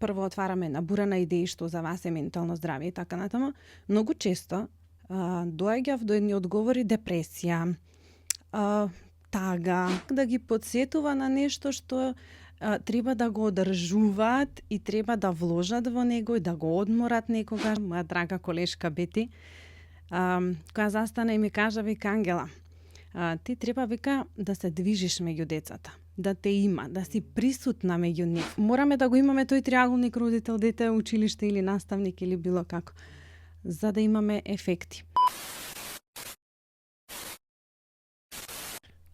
прво отвараме набура на идеи што за вас е ментално здравје и така натаму, многу често доаѓав до едни одговори депресија, тага, да ги подсетува на нешто што треба да го одржуваат и треба да вложат во него и да го одморат некогаш. Моја драга колешка Бети, која застана и ми кажа, вика, Ангела, ти треба, вика, да се движиш меѓу децата, да те има, да си присутна меѓу нив. Мораме да го имаме тој триаголник родител, дете, училиште или наставник или било како, за да имаме ефекти.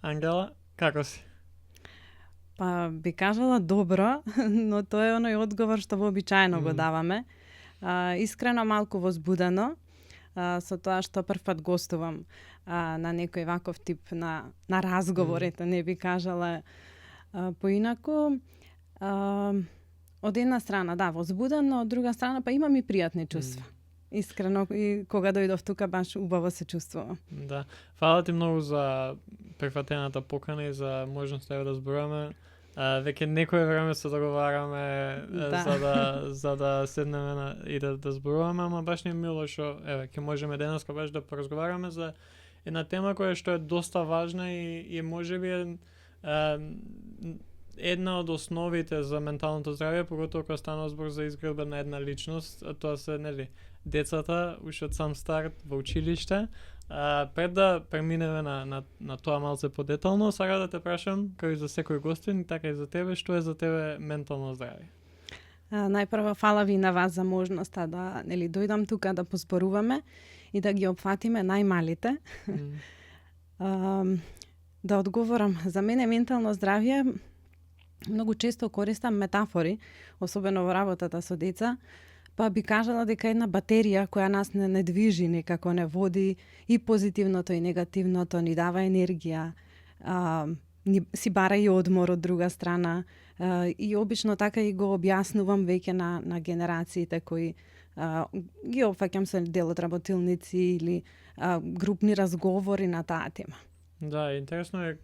Ангела, како си? Па би кажала добро, но тоа е оној одговор што вообичаено го даваме. Искрено малку возбудено, со тоа што првпат гостувам на некој ваков тип на разговор, ето не би кажала поинаку. Од една страна, да, возбудено, од друга страна, па имам и пријатни чувства. Искрено, и кога дојдов тука, баш убаво се чувствувам. Да. Фала ти многу за прифатената покана и за можноста да зборуваме. Веќе некое време се договараме за да седнеме и да зборуваме, ама баш не е мило што ќе можеме денеска баш да поразговараме за една тема која што е доста важна и можеби една од основите за менталното здравје, поготово кога станува збор за изградба на една личност, а тоа се децата уште од сам старт во училиште. Пред да преминеме на тоа малце подетално, сакам да те прашам, како и за секој гостин, така и за тебе, што е за тебе ментално здравје? Најпрво фала ви на вас за можноста да дојдам тука да позборуваме и да ги опфатиме најмалите. Да одговорам, за мене ментално здравје многу често користам метафори, особено во работата со деца, па би кажала дека една батерија која нас не движи, некако не води и позитивното и негативното, ни дава енергија, си бара и одмор од друга страна, и обично така и го објаснувам веќе на генерациите кои ги опфаќам со дел од работилници или групни разговори на таа тема. Да, интересно е,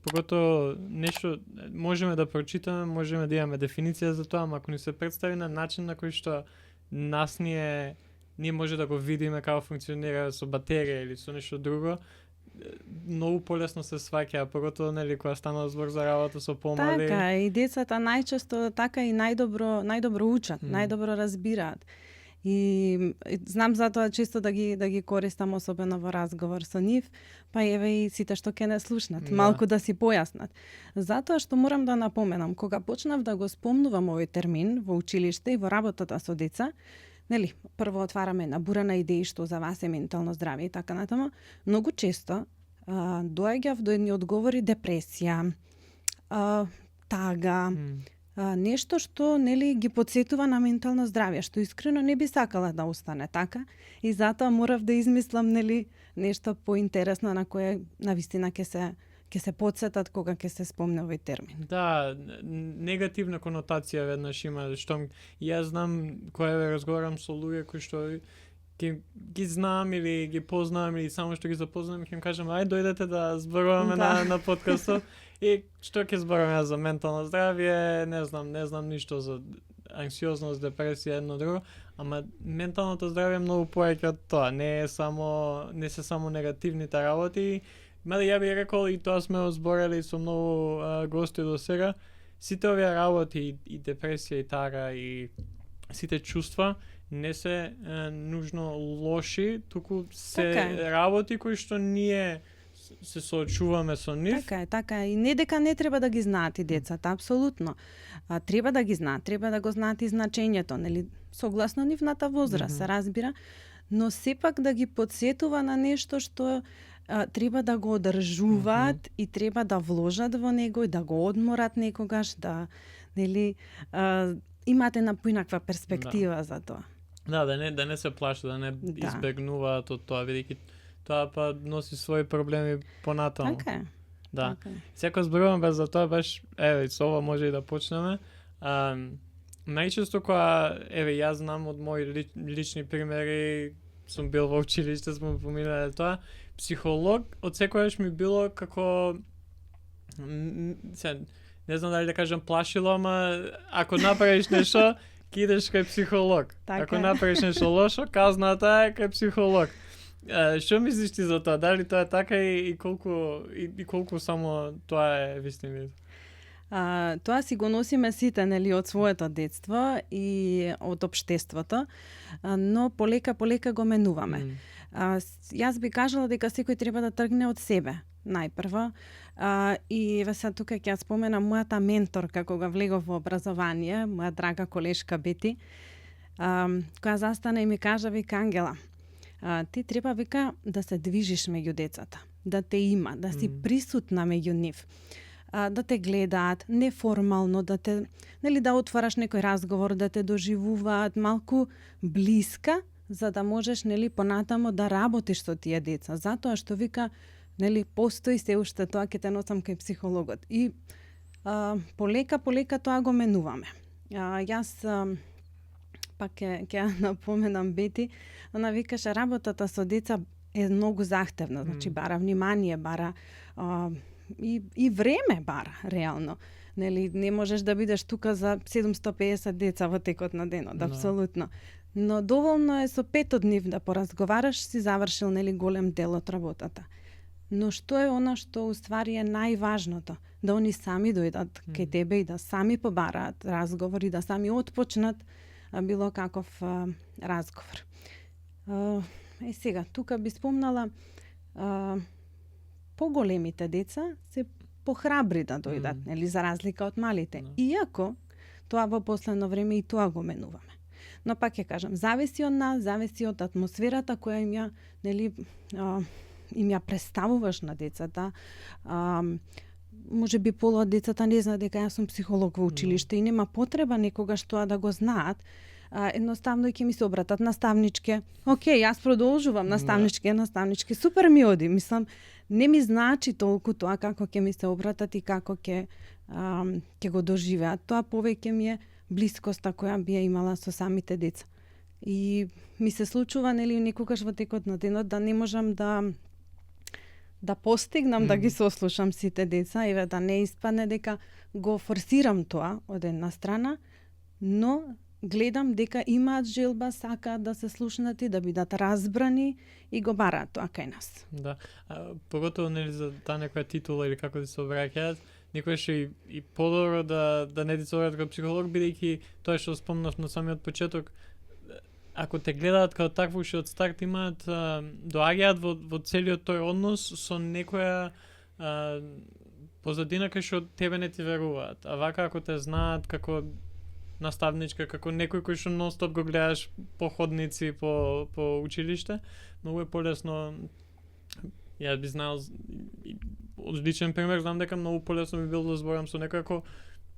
поготово нешто можеме да прочитаме, можеме да имаме дефиниција за тоа, ама ако ни се представи на начин на кој што нас ние може да го видиме како функционира со батерија или со нешто друго, многу полесно се сваќа, поготово кога станува збор за работа со помали. Така, и децата најчесто така и најдобро учат, најдобро разбираат. И знам затоа често да ги користам, особено во разговор со нив, па еве и сите што ќе не слушнат, малку да си појаснат. Затоа што морам да напоменам, кога почнав да го спомнувам овој термин во училиште и во работата со деца, прво отвараме набура на идеи што за вас е ментално здравје и така натаму, многу често доаѓав до едни одговори депресија, тага, нешто што ги подсетува на ментално здравје, што искрено не би сакала да остане така, и затоа морав да измислам нешто поинтересно на кое навистина ќе се подсетат кога ќе се спомне овој термин. Да, негативна конотација веднаш има, што јас знам кога разговарам со луѓе кои што ги знам или ги познавам или само што ги запознавам, ќе им кажам ај дојдете да зборуваме на подкастот. И што ќе зборам за ментално здравје, не знам ништо за анксиозност, депресија, едно друго, ама менталното здравје е многу повеќе од тоа, не се само негативните работи. Мада ја би рекол, и тоа сме зборели со многу гости до сега, сите овие работи и депресија и тага и сите чувства не се нужно лоши, туку се работи кои што ние се соочуваме со нив. Така е. И не дека не треба да ги знаат и децата, апсолутно. Треба да ги знаат, треба да го знаат и значењето, согласно нивната возраст, се разбира, но сепак да ги подсетува на нешто што треба да го одржуваат и треба да вложат во него и да го одморат некогаш, да имате на поинаква перспектива за тоа. Да не се плашат, да не избегнуваат од тоа, бидејќи тоа па носи своји проблеми понатаму. Така е. Да. Секој зборуваме за тоа, баш, со ова може и да почнеме. Најчесто кога, јас знам од мои лични примери, сум бил во училиште, сме поминале тоа, психолог од секојаш ми било како, не знам дали да кажам плашило, ама ако направиш нешто, идеш кај психолог. Така Ако е. направиш нешто лошо, казната е кај психолог. Што мислиш ти за тоа? Дали тоа е така и колку само тоа е вистина? Тоа си го носиме сите, нели, од своето детство и од општеството, но полека го менуваме. Јас би кажала дека секој треба да тргне од себе, најпрво. И сега тука ќе ја споменам мојата менторка кога влегов во образование, моја драга колешка Бети, која застана и ми кажа, вика, Ангела, ти треба, вика, да се движиш меѓу децата, да те има, да си присутна меѓу нив, да те гледаат неформално, да те, нели, да отвараш некој разговор, да те доживуваат малку блиска, за да можеш, нели, понатамо да работиш со тие деца. Затоа што, вика, нели, постои се уште тоа, ќе те носам кај психологот. И полека тоа го менуваме. Јас пак ќе напоменам Бети, она викаше, работата со деца е многу захтевна, значи бара внимание, бара и време бара, реално. Нели, не можеш да бидеш тука за 750 деца во текот на денот, апсолутно. Но доволно е со 5 од нив да поразговараш, си завршил, нели, голем дел од работата. Но што е она што уствари е најважното? Да они сами дојдат кај тебе и да сами побараат разговор и да сами отпочнат било каков разговор. Сега, тука би спомнала поголемите деца се похрабри да дојдат, нели, за разлика од малите. Иако тоа во последно време и тоа го менуваме. Но пак ќе кажам, зависи од нас, зависи од атмосферата која им ја, нели, им ја представуваш на децата. Може би полу од децата не знаат дека јас сум психолог во училиште и нема потреба некогаш тоа да го знаат. Едноставно ќе ми се обратат наставничке. Океј, јас продолжувам наставничке, супер ми оди. Мислам, не ми значи толку тоа како ќе ми се обратат и како ќе го доживеат. Тоа повеќе ми е блискоста која би ја имала со самите деца. И ми се случува, нели, некогаш во текот на денот да не можам да постигнам да ги сослушам сите деца, еве да не испадне дека го форсирам тоа од една страна, но гледам дека имаат желба, сакаат да се слушнат и да бидат разбрани и го бараат тоа кај нас. Да, поготово, нели, за таа некоја титула или како да се обраќаат, некојаш и подобро да не ти се обраќаат како психолог, бидејќи тоа што спомнав на самиот почеток, ако те гледаат како такво што од старт имаат, доаѓаат во целиот тој однос со некоја позадина кај што тебе не ти веруваат. А вака ако те знаат како наставничка, како некој кој што нон-стоп го гледаш по ходници, по училиште, многу е полесно. Ја би знал од личен пример, знам дека многу полесно би било да зборам со некој ако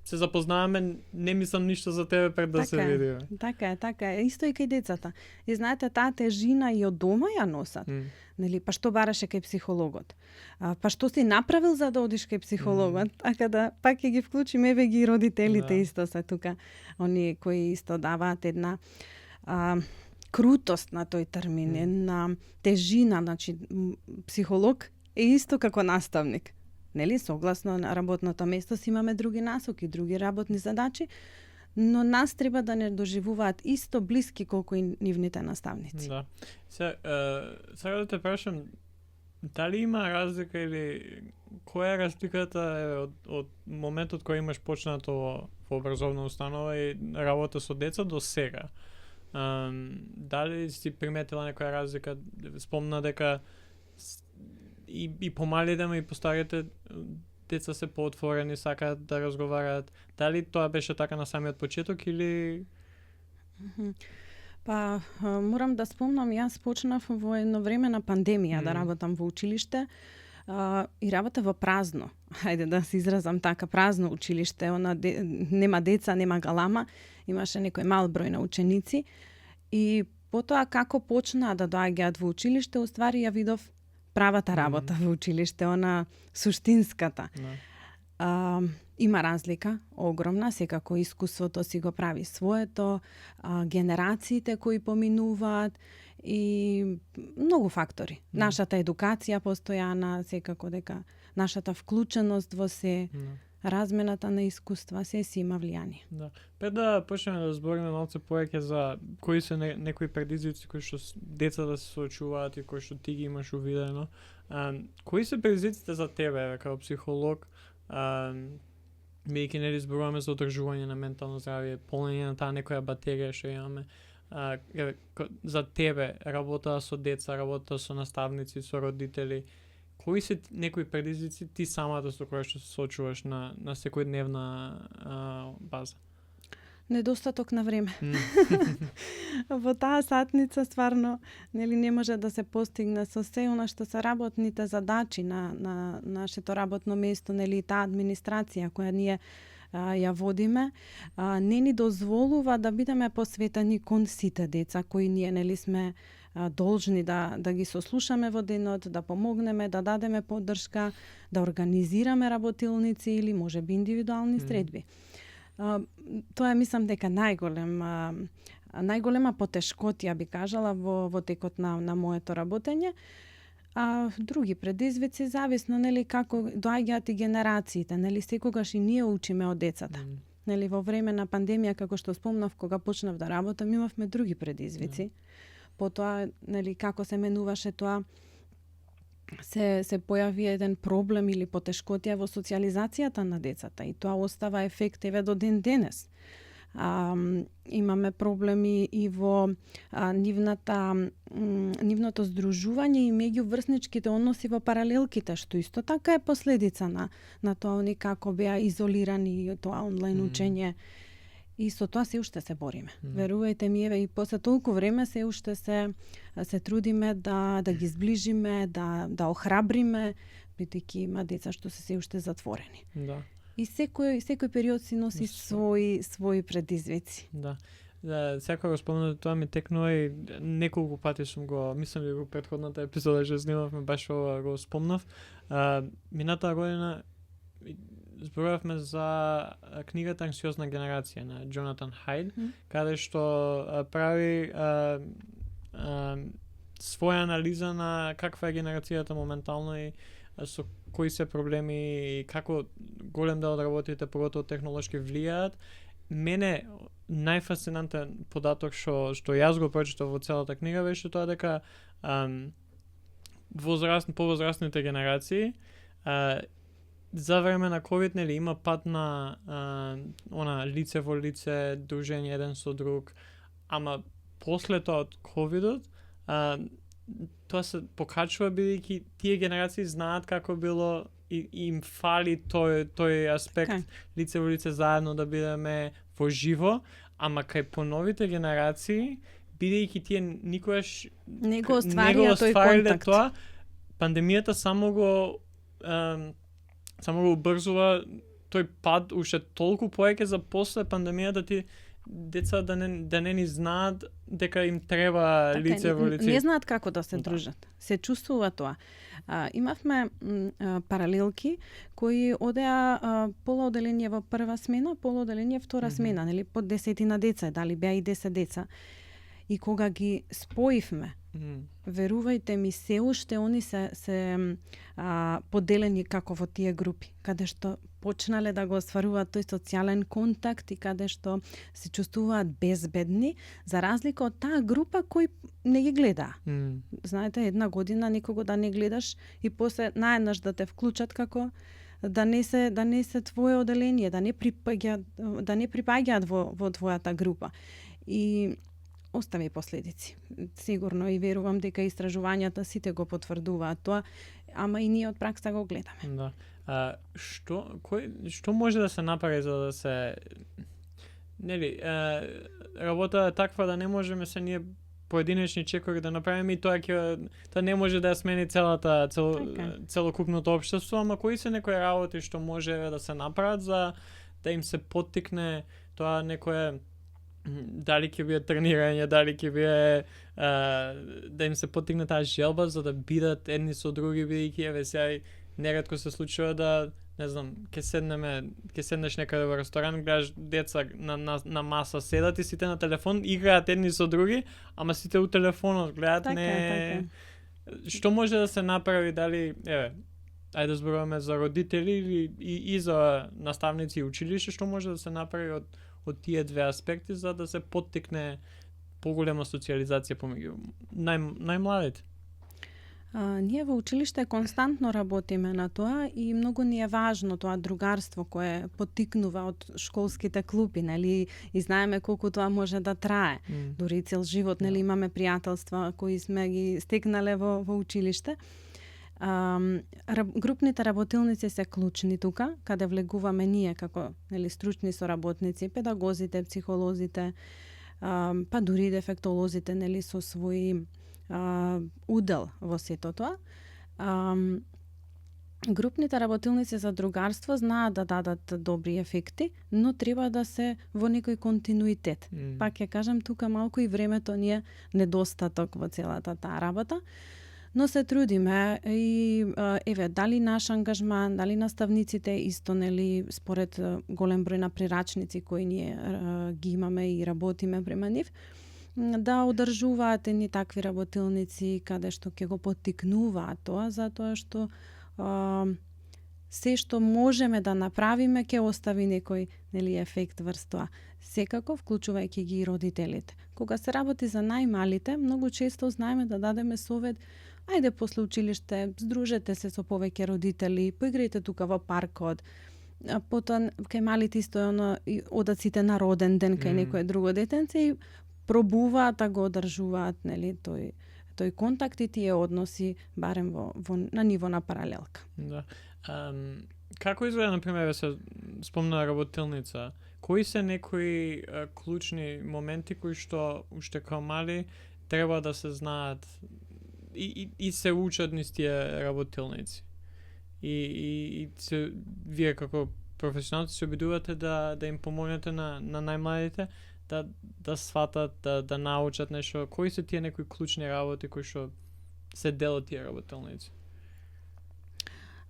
се запознаваме, не мислам ништо за тебе пред да се видиме. Така е. Исто и кај децата. И знаете, таа тежина и од дома ја носат. Нели, па што бараше кај психологот? Па што си направил за да одиш кај психологот? Така да пак ќе ги вклучиме, еве ги родителите исто се тука, они кои исто даваат една крутост на тој термин, една тежина, значи психолог е исто како наставник. Нели, согласно на работното место си имаме други насоки, други работни задачи, но нас треба да не доживуваат исто блиски колку и нивните наставници. Да. Сега да те прашам, дали има разлика или која е разликата од моментот кој имаш почнато во образовна установа и работа со деца до сега? Дали си приметила некоја разлика? Спомна дека и помалите, и постарите деца се поотворени, сакаат да разговараат. Дали тоа беше така на самиот почеток или... Па, морам да спомнам, јас почнав во едно време на пандемија да работам во училиште и работа во празно. Хајде да се изразам така, празно училиште, нема деца, нема галама, имаше некој мал број на ученици и потоа како почнаа да доаѓаат во училиште, уствари ја видов правата работа во училиште, она суштинската. Има разлика, огромна, секако искуството си го прави своето, генерациите кои поминуваат и многу фактори. Нашата едукација постојана, секако дека нашата вклученост во се, размената на искуства се си има влијание. Да. Пред да почнеме да збориме малце повеќе за кои се некои предизвици кои што децата се соочуваат и кои што ти ги имаш увидено, кои се предизвиците за тебе како психолог, бидејќи нели зборуваме за одржување на ментално здравје, полнење на таа некоја батерија што имаме, за тебе работа со деца, работа со наставници, со родители, кои се некои предизвици ти самата со кои што се соочуваш на секојдневна база? Недостаток на време. Во таа сатница стварно нели не може да се постигне со се она што се работните задачи на нашето работно место, нели таа администрација која ние ја водиме, не ни дозволува да бидеме посветени кон сите деца кои ние нели сме должни да ги сослушаме во денот, да помогнеме, да дадеме поддршка, да организираме работилници или можеби индивидуални средби. Тоа мислам дека најголема потешкотија би кажала во текот на моето работење. А други предизвици зависно нели како доаѓаат и генерациите, нели секогаш и ние учиме од децата. Нели во време на пандемија како што спомнав кога почнав да работам имавме други предизвици. Потоа нели како се менуваше тоа се појави еден проблем или потешкотија во социјализацијата на децата и тоа остава ефект еве до ден денес. Имаме проблеми и во нивното здружување и меѓуврсничките односи во паралелките, што исто така е последица на тоа они како беа изолирани и тоа онлайн учење. И со тоа се уште се бориме. Верувајте ми, еве и после толку време се уште се трудиме да ги зближиме, да охрабриме, бидејќи има деца што се уште затворени. Да. И секој период си носи своји предизвици. Да. Сега го спомнав, тоа ми текнува и неколку пати сум го, мислам дека во претходната епизода што снимавме баш ова го спомнав. Минатаа година зборувавме за книгата Анксиозна генерација на Джонатан Хајд, каде што прави своја анализа на каква е генерацијата моментално и со кои се проблеми и како голем дел од работите, поготово технолошки, влијаат. Мене најфасцинантен податок што јас го прочитав во целата книга беше тоа дека повозрастните генерации за време на ковид нели има пат на лице во лице, дружење еден со друг, ама после тоа од ковидот тоа се покачува бидејќи тие генерации знаат како било и им фали тој аспект лице во лице заедно да бидеме во живо, ама кај поновите генерации бидејќи тие никогаш не го остварија тој контакт. Тоа пандемијата само го убрзува тој пад уште толку поеќе за после пандемијата ти деца да не ни знаат дека им треба лице во лице. Не знаат како да се дружат. Се чувствува тоа. Имавме паралелки кои одеа пола оделение во прва смена, пола оделение втора смена, нели по 10 деца, дали беа и 10 деца. И кога ги споивме, верувајте ми, се уште они се поделени како во тие групи, каде што почнале да го остваруваат тој социјален контакт и каде што се чувствуваат безбедни, за разлика од таа група кој не ги гледа. Знаете, една година никого да не гледаш и после наеднаш да те вклучат како да не се твое оделение, да не припаѓаат во твојата група. И остави последици. Сигурно и верувам дека истражувањата сите го потврдуваат тоа, ама и ние од пракса го гледаме. Да. Што може да се направи за да се нели работа е таква да не можеме се ние поединечни чекори да направиме и тоа не може да ја смени целокупното општество, ама кои се некои работи што може да се направат за да им се поттикне тоа некое дали ќе биде тренирање, дали ќе биде да им се поттикне таа желба за да бидат едни со други, бидејќи еве сега неретко се случува да не знам, ќе седнеш некаде во ресторан, гледаш деца на маса седат и сите на телефон играат едни со други, ама сите у телефонот гледаат. Што може да се направи, дали еве ајде зборуваме за родители или и за наставници и училиште, што може да се направи од тие две аспекти за да се поттикне поголема социализација помеѓу најмладите? Ние во училиште константно работиме на тоа и многу ни е важно тоа другарство кое поттикнува од школските клуби, нели, и знаеме колку тоа може да трае. Дури цел живот, нели, имаме пријателства кои сме ги стекнале во училиште. Групните работилници се клучни тука, каде влегуваме ние како, нели, стручни соработници, педагозите, психолозите, па дури дефектолозите, нели, со своји удел во сето тоа. Групните работилници за другарство знаат да дадат добри ефекти, но треба да се во некој континуитет. Пак ќе кажам, тука малку и времето ни е недостаток во целата таа работа, но се трудиме и еве, дали наш ангажман, дали наставниците исто, нели, според голем број на прирачници кои ние ги имаме и работиме према нив, да одржуваат едни такви работилници каде што ќе го поттикнуваат тоа, затоа што се што можеме да направиме ќе остави некој, нели, ефект врз тоа. Секако вклучувајќи ги и родителите. Кога се работи за најмалите, многу често знаеме да дадеме совет: ајде после училиште, здружете се со повеќе родители, поиграјте тука во паркот. Потоа кај малите исто е оно одат сите на роден ден кај некое друго детенце и пробуваат да го одржуваат, нели, тој контакт и тие односи барем на ниво на паралелка. Да. Како изгледа, например, се спомна работилница, кои се некои клучни моменти кои што уште као мали треба да се знаат и се учат низ тие работилници? И се, вие како професионалци се обидувате да им помогнете на најмладите да сватат, да научат нешто. Кои се тие некои клучни работи кои што се дел од тие работилници?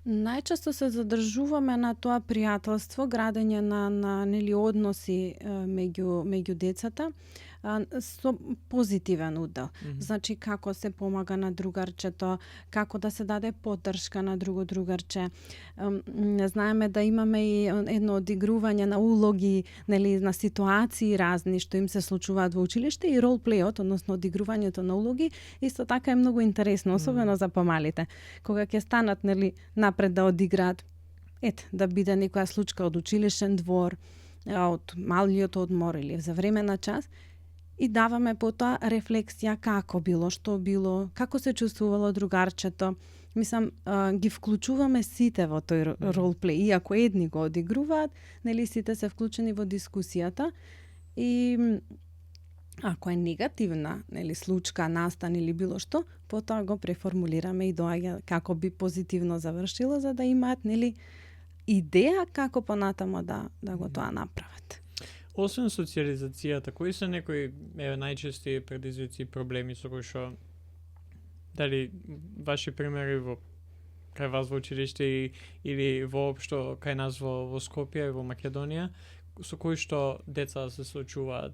Најчесто се задржуваме на тоа пријателство, градење на нели односи меѓу децата со позитивен удел. Значи како се помага на другарчето, како да се даде поддршка на друго другарче. Знаеме да имаме и едно одигрување на улоги, нели, на ситуации разни што им се случуваат во училиште и ролплејот, односно одигрувањето на улоги, исто така е многу интересно, особено за помалите. Кога ќе станат, нели, напред да одиграат, да биде некоја случка од училишен двор, од малиот одмор или за време на час, и даваме потоа рефлексија како било, што било, како се чувствувало другарчето. Мислам, ги вклучуваме сите во тој ролплей, иако едни го одигруваат, нели, сите се вклучени во дискусијата и ако е негативна, нели, случка, настан или било што, потоа го преформулираме и доаѓа како би позитивно завршило, за да имаат, нели, идеја како понатамо да го тоа направат. Освен социализацијата, кои се некои најчести предизвици и проблеми со кои што, дали ваши примери кај вас во училиште или воопшто кај нас во Скопје и во Македонија, со кои што деца се соочуваат,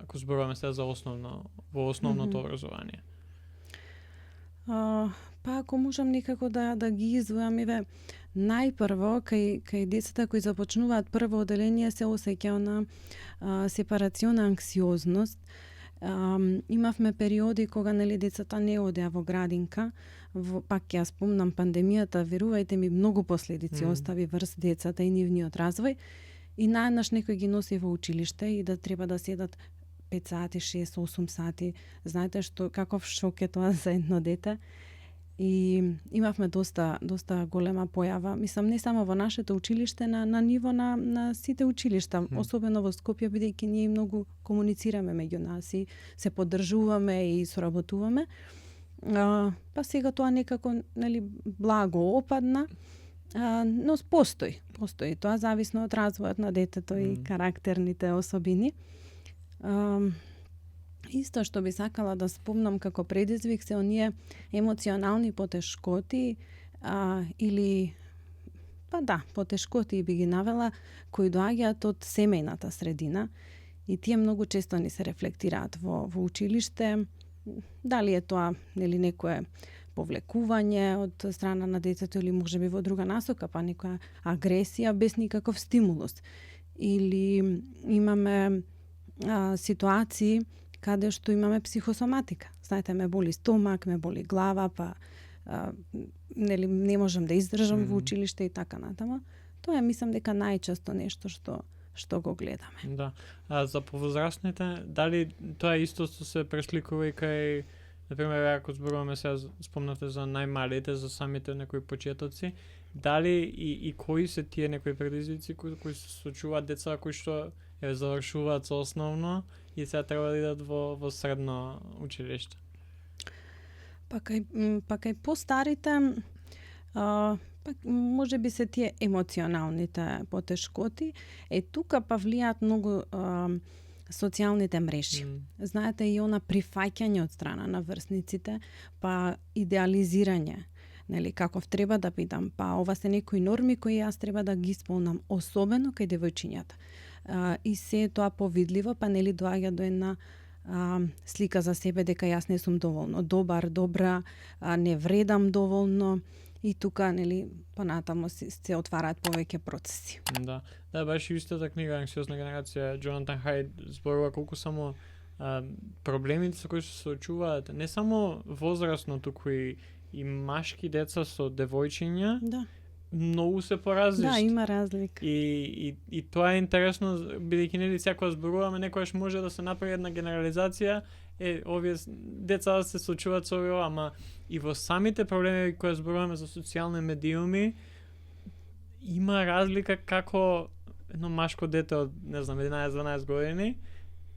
ако зборуваме се за во основното образование? Па ако можам некако да ги извојам, најпрво кај децата кои започнуваат прво оделение се осеќа на сепарациона анксиозност. Имавме периоди кога, нели, децата не одеа во градинка, пак ќе ја спомнам пандемијата, верувајте ми, многу последици остави врз децата и нивниот развој, и наеднаш некој ги носи во училиште и да треба да седат 5 сати, 6, 8 сати. Знаете каков шок е тоа за едно дете. И имавме доста голема појава, мислам, не само во нашето училиште, на ниво на сите училишта, особено во Скопје, бидејќи ние многу комуницираме меѓу нас и се поддржуваме и соработуваме. Па сега тоа некако, нели, благо опадна, но постои. Тоа зависно од развојот на детето и карактерните особини. Исто што би сакала да спомнам како предизвик се оние емоционални потешкоти или потешкоти би ги навела, кои доаѓаат од семејната средина и тие многу често ни се рефлектираат во училиште. Дали е тоа, нели, некое повлекување од страна на детето или можеби во друга насока, па некоја агресија без никаков стимулус. Или имаме ситуации каде што имаме психосоматика. Знаете, ме боли стомак, ме боли глава, па нели не можам да издржам во училиште и така натаму. Тоа е, мислам дека најчесто нешто што го гледаме. Да. А за повозрастните, дали тоа исто што се пресликува и кај, например, ако зборуваме сега, спомнате за најмалите, за самите некои почетоци, дали и кои се тие некои предизвици кои се случуваат деца кои што завршуваат со основно и сега треба да идат во средно училиште? Па кај постарите може би се тие емоционалните потешкоти. Тука па влијаат многу социјалните мрежи. Знаете, и она прифаќање од страна на врсниците, па идеализирање. Нели, каков треба да бидам, па ова се некои норми кои јас треба да ги исполнам, особено кај девојчињата. И се тоа повидливо, па нели доаѓа до една слика за себе дека јас не сум доволно добра, не вредам доволно. И тука, нели, понатаму се отвараат повеќе процеси. Да, баш и истата книга Анксиозна генерација, Джонатан Хајд зборува колку само проблемите со кои се соочуваат не само возрастно, туку и машки деца со девојчиња. Да. Многу се поразлични. Да, има разлика. И тоа е интересно, бидејќи нели секоја зборуваме, некојаш може да се направи една генерализација, овие деца се соочуваат со ова, ама и во самите проблеми кои зборуваме за социјални медиуми, има разлика како едно машко дете од, не знам, 11-12 години,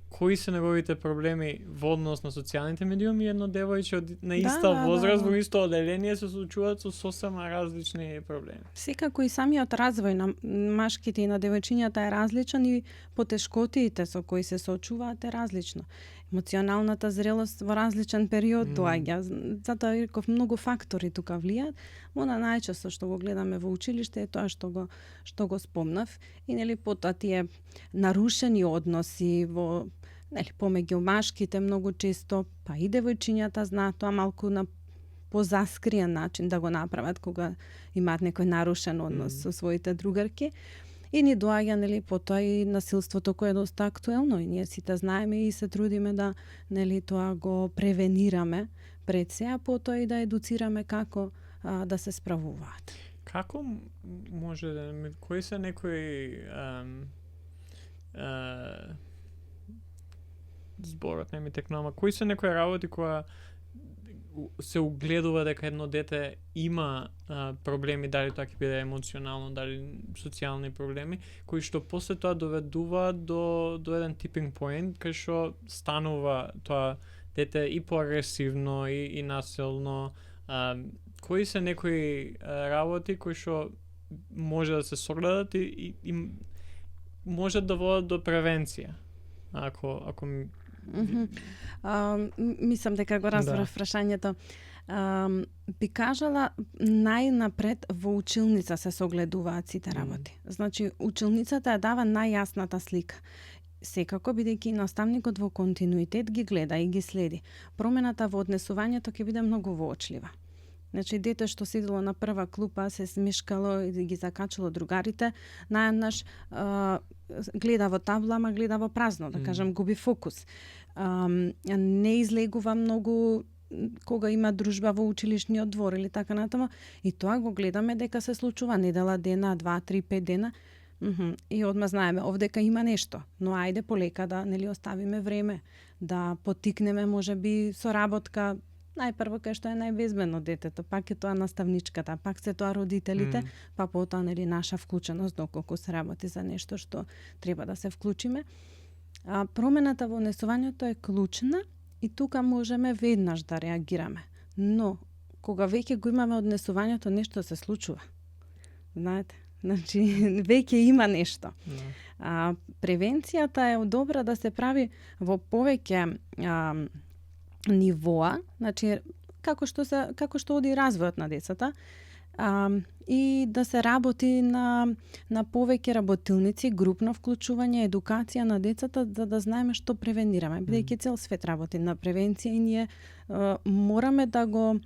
кои се неговите проблеми во однос на социјалните медиуми, едно девојче на иста возраст, во исто оделение се соочуваат со сосема различни проблеми. Секако и самиот развој на машките и на девојчињата е различен и потешкотиите со кои се соочуваат е различно. Емоционалната зрелост во различен период доаѓа. Затоа реков многу фактори тука влијаат. Она најчесто што го гледаме во училиште е тоа што го спомнав. И нели потоа тие нарушени односи во помеѓу машките многу често, па и девојчињата знаат тоа малку на позаскриен начин да го направат кога имаат некој нарушен однос со своите другарки. И ни доаѓа, нели, потоа и насилството кое е доста актуелно и ние сите знаеме и се трудиме да, нели, тоа го превенираме пред се, а потоа и да едуцираме како да се справуваат. Како може да, кои се некои зборот не ми текнува, кои се некои работи која се угледува дека едно дете има проблеми, дали тоа ќе биде емоционално, дали социјални проблеми, кои што после тоа доведуваат до еден tipping point, кај што станува тоа дете и поагресивно и насилно. Кои се некои работи кои што може да се согледат и можат да водат до превенција? Ако мислам дека го разбрав прашањето. Би кажала најнапред во училница се согледуваат сите работи. Значи училницата ја дава најјасната слика. Секако бидејќи наставникот во континуитет ги гледа и ги следи. Промената во однесувањето ќе биде многу воочлива. Значи дете што седело на прва клупа, се смешкало и ги закачало другарите, најнаш гледа во табла, ама гледа во празно, да кажам, губи фокус. Не излегува многу кога има дружба во училишниот двор или така натаму. И тоа го гледаме дека се случува недела дена, 2, 3, 5 дена. И одма знаеме, овдека има нешто, но ајде полека да, нели, оставиме време, да потикнеме можеби соработка. Најпрво кај што е најбезбедно детето, пак е тоа наставничката, пак се тоа родителите, па потоа, нели, наша вклученост доколку се работи за нешто што треба да се вклучиме. Промената во однесувањето е клучна и тука можеме веднаш да реагираме. Но кога веќе го имаме однесувањето, нешто се случува. Знаете, значи веќе има нешто. Превенцијата е добра да се прави во повеќе нивоа, значи како што оди развојот на децата, и да се работи на повеќе работилници, групно вклучување, едукација на децата, за да знаеме што превенираме. Бидејќи цел свет работи на превенција и ние мораме да го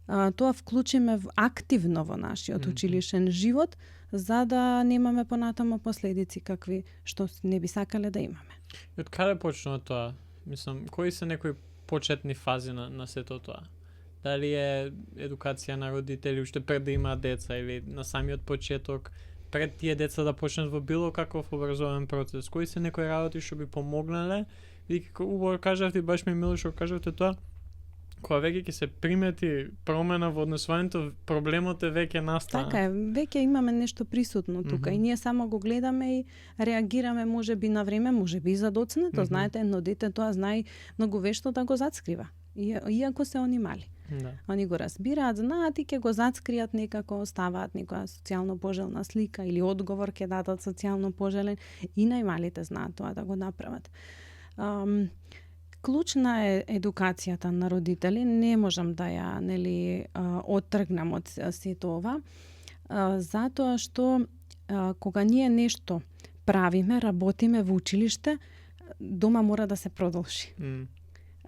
тоа вклучиме активно во нашиот училишен живот, за да немаме понатамо последици какви што не би сакале да имаме. И од каде почнува тоа? Мислам, кои се некои почетни фази на сето тоа? Дали е едукација на родители уште пред да имаат деца или на самиот почеток, пред тие деца да почнат во било каков образовен процес? Кои се некои работи што би помогнале? Бидејќи убаво кажавте, баш ми е мило што кажавте тоа, кога веќе ќе се примети промена во однесувањето, проблемот е веќе настана. Така е, веќе имаме нешто присутно тука и ние само го гледаме и реагираме можеби на време, можеби и задоцнето. Знаете, едно дете тоа знае многу вешто да го зацкрива, иако се они мали. Да. Они го разбираат, знаат и ќе го зацкријат некако, ставаат некоја социјално пожелна слика или одговор ќе дадат социјално пожелен, и најмалите знаат тоа да го направат. Клучна е едукацијата на родители, не можам да ја оттргнам од сето ова, затоа што кога ние нешто правиме, работиме во училиште, дома мора да се продолжи.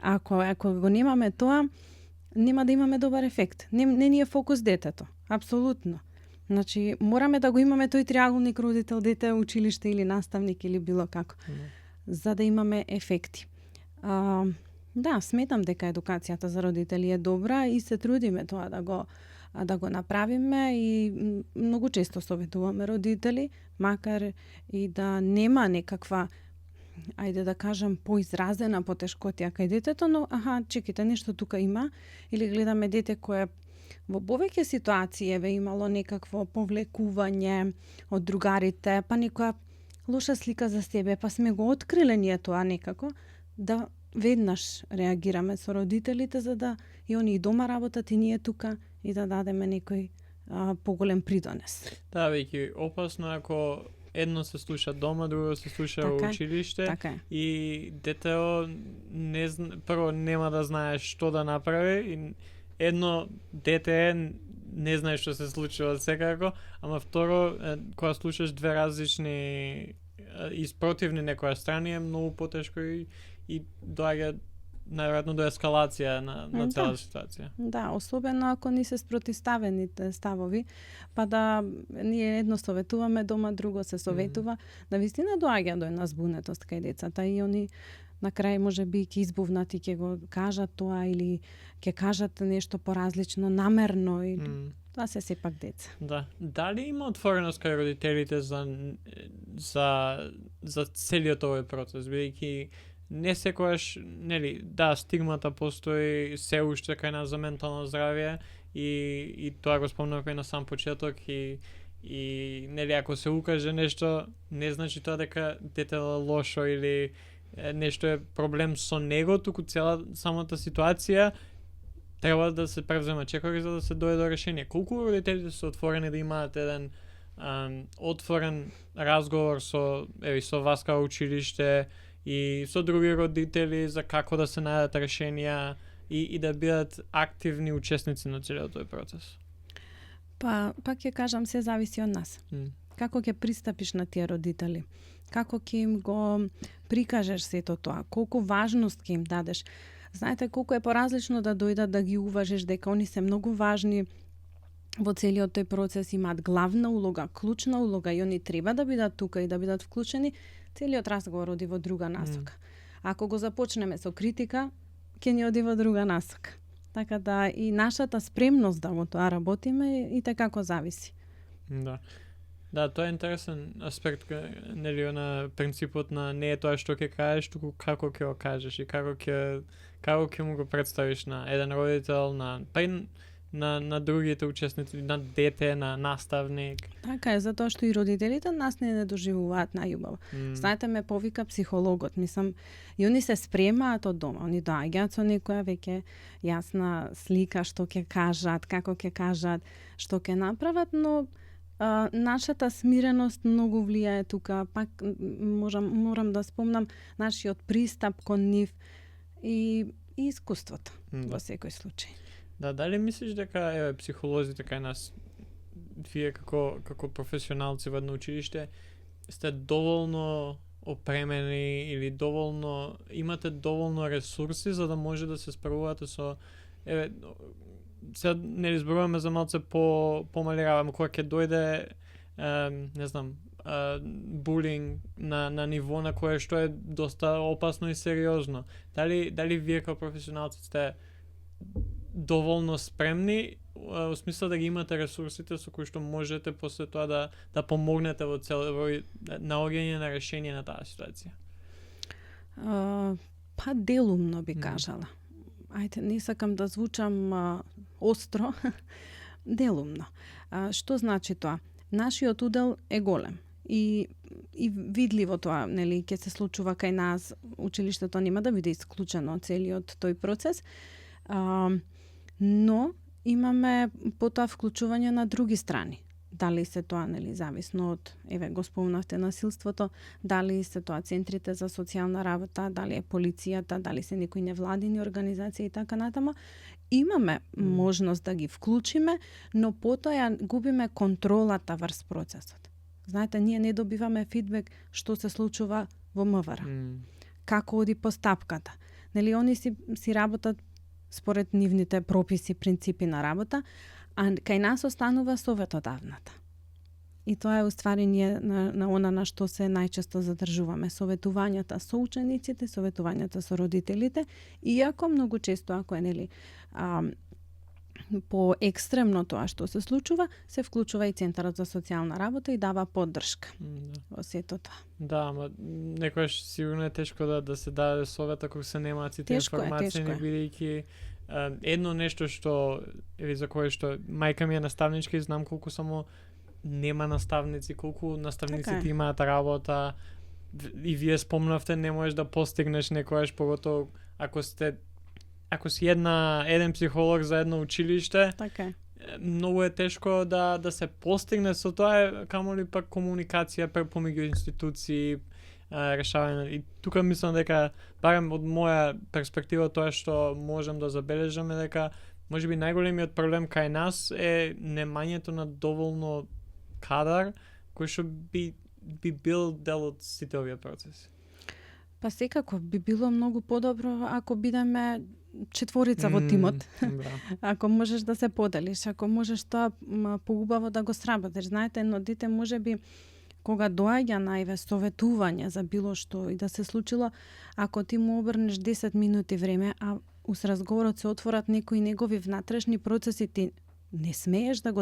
Ако го немаме тоа, нема да имаме добар ефект. Не ни е фокус детето, апсолутно. Значи, мораме да го имаме тој триаголник родител, дете, училиште или наставник или било како, за да имаме ефекти. Да, сметам дека едукацијата за родители е добра и се трудиме тоа да го направиме и многу често советуваме родители, макар и да нема некаква, ајде да кажам, поизразена потешкотија кај детето, но чекайте, нешто тука има, или гледаме дете кое во повеќе ситуации еве имало некакво повлекување од другарите, па некоја лоша слика за себе, па сме го откриле ние тоа некако, да веднаш реагираме со родителите, за да и они и дома работат и ние тука, и да дадеме некој поголем придонес. Да, веќе опасно ако едно се слуша дома, друго се слуша во училиште, и детето прво нема да знае што да направи, и едно дете не знае што се случува секако, ама второ, кога слушаш две различни испротивни некоја страни, е многу потешко и доаѓа најверојатно до ескалација на цела ситуација. Да, особено ако ни се спротивставените ставови, па да ние едно советуваме дома, друго се советува, да вистина доаѓа до една збунетост кај децата и они на крај можеби ќе избувнат и ќе го кажат тоа или ќе кажат нешто поразлично намерно и тоа се сепак деца. Да. Дали има отвореност кај родителите за целиот овој процес, бидејќи не секогаш, да, стигмата постои се уште кај нас за ментално здравје и тоа го спомнавме на сам почеток и ако се укаже нешто, не значи тоа дека детето е лошо или нешто е проблем со него, туку самата ситуација треба да се превзема чекори за да се дојде до решение. Колку родителите се отворени да имаат еден отворен разговор со вас као училиште и со други родители за како да се најдат решенија и да бидат активни учесници на целиот тој процес? Пак ќе кажам, се зависи од нас. Како ќе пристапиш на тие родители? Како ќе им го прикажеш сето тоа? Колку важност ќе им дадеш? Знаете колку е поразлично да дојдат да ги уважиш, дека они се многу важни во целиот тој процес, имаат главна улога, клучна улога и они треба да бидат тука и да бидат вклучени. Целиот разговор оди во друга насока. Ако го започнеме со критика, ќе ни оди во друга насока. Така да и нашата спремност да во тоа работиме и како зависи. Да, тоа е интересен аспект, на принципот на не е тоа што ќе кажеш, туку како ќе го кажеш и како ќе му го представиш на еден родител, на другите учесници, на дете, на наставник. Така е, затоа што и родителите нас не доживуваат најубаво. Знаете, ме повика психологот, мислам, и они се спремаат од дома, они доаѓаат со некоја веќе јасна слика што ќе кажат, како ќе кажат, што ќе направат, но нашата смиреност многу влијае тука, пак морам да спомнам нашиот пристап кон нив и искуството во секој случај. Да, дали мислиш дека психолозите кај нас, вие како професионалци во едно училиште, сте доволно опремени или имате доволно ресурси за да може да се справувате со сега нели зборуваме за малце помали работа, кога ќе дојде не знам, булинг на ниво на кое што е доста опасно и сериозно. Дали вие како професионалци сте доволно спремни, во смисла да ги имате ресурсите со кои што можете после тоа да помогнете во наоѓање на решение на таа ситуација? Па делумно би кажала. Ајде, не сакам да звучам остро, делумно. Што значи тоа? Нашиот удел е голем и видливо тоа, нели, ќе се случува кај нас, училиштето нема да биде исклучено од целиот тој процес, но имаме потоа вклучување на други страни. Дали се тоа, нели, зависно од, го спомнавте, насилството, дали се тоа центрите за социјална работа, дали е полицијата, дали се некои невладини организации и така натаму. Имаме можност да ги вклучиме, но потоа ја губиме контролата врз процесот. Знаете, ние не добиваме фидбек што се случува во МВР. Како оди постапката. Нели, они си работат според нивните прописи, принципи на работа, а кај нас останува советодавната. И тоа е уствари ние на она на што се најчесто задржуваме. Советувањата со учениците, советувањата со родителите, иако многу често, ако е, нели, по екстремно тоа што се случува, се вклучува и Центарот за социјална работа и дава поддршка во сето тоа. Да, ама некојаш сигурно е тешко да се даде совет ако се немаат сите информации, бидејќи едно нешто што за кое што мајка ми е наставничка и знам колку само нема наставници, колку наставниците имаат работа и вие спомнавте, не можеш да постигнеш некојаш, поготово ако си еден психолог за едно училиште, многу е тешко да се постигне со тоа, камоли пак комуникација помеѓу институции, решавање. И тука мислам дека, барем од моја перспектива, тоа што можам да забележам е дека можеби најголемиот проблем кај нас е немањето на доволно кадар кој што би бил дел од сите овие процеси. Па секако би било многу подобро ако бидеме четворица во тимот. Ако можеш да се поделиш, ако можеш тоа поубаво да го сработиш. Знаете, едно дете можеби кога доаѓа најве советување за било што и да се случило, ако ти му обрнеш 10 минути време, а ус разговорот се отворат некои негови внатрешни процеси, ти не смееш да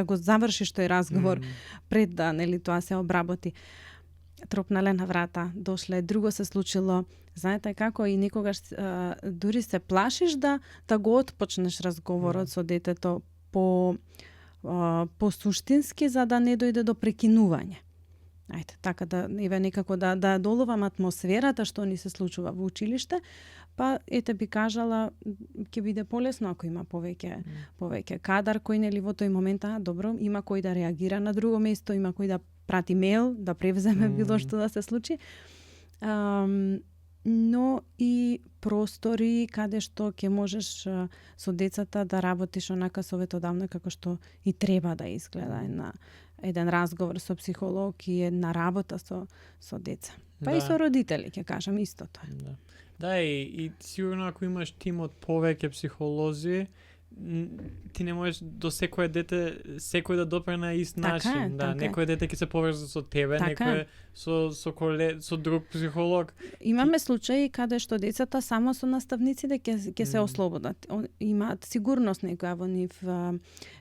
го завршиш тој разговор пред да, нели, тоа се обработи. Тропнале на врата, дошле, друго се случило. Знаете како и некогаш дури се плашиш да го отпочнеш разговорот со детето по суштински, за да не дојде до прекинување. Ајде, така некако да доловам атмосферата што ни се случува во училиште, па ете би кажала ќе биде полесно ако има повеќе кадар кој, нели, во тој момент, добро, има кој да реагира на друго место, има кој да прати мејл, да превземе било што да се случи. Но и простори каде што ќе можеш со децата да работиш онака советодавно како што и треба да изгледа еден разговор со психолог и една работа со деца. Па и со родители, ќе кажам истото. Да, и сигурно ако имаш тим од повеќе психолози, ти не можеш до секое дете секој да допре на ист начин. Некој дете ќе се поврзе со тебе, некој со друг психолог. Имаме случаи каде што децата само со наставниците ќе се ослободат. Имаат сигурност некоја во нив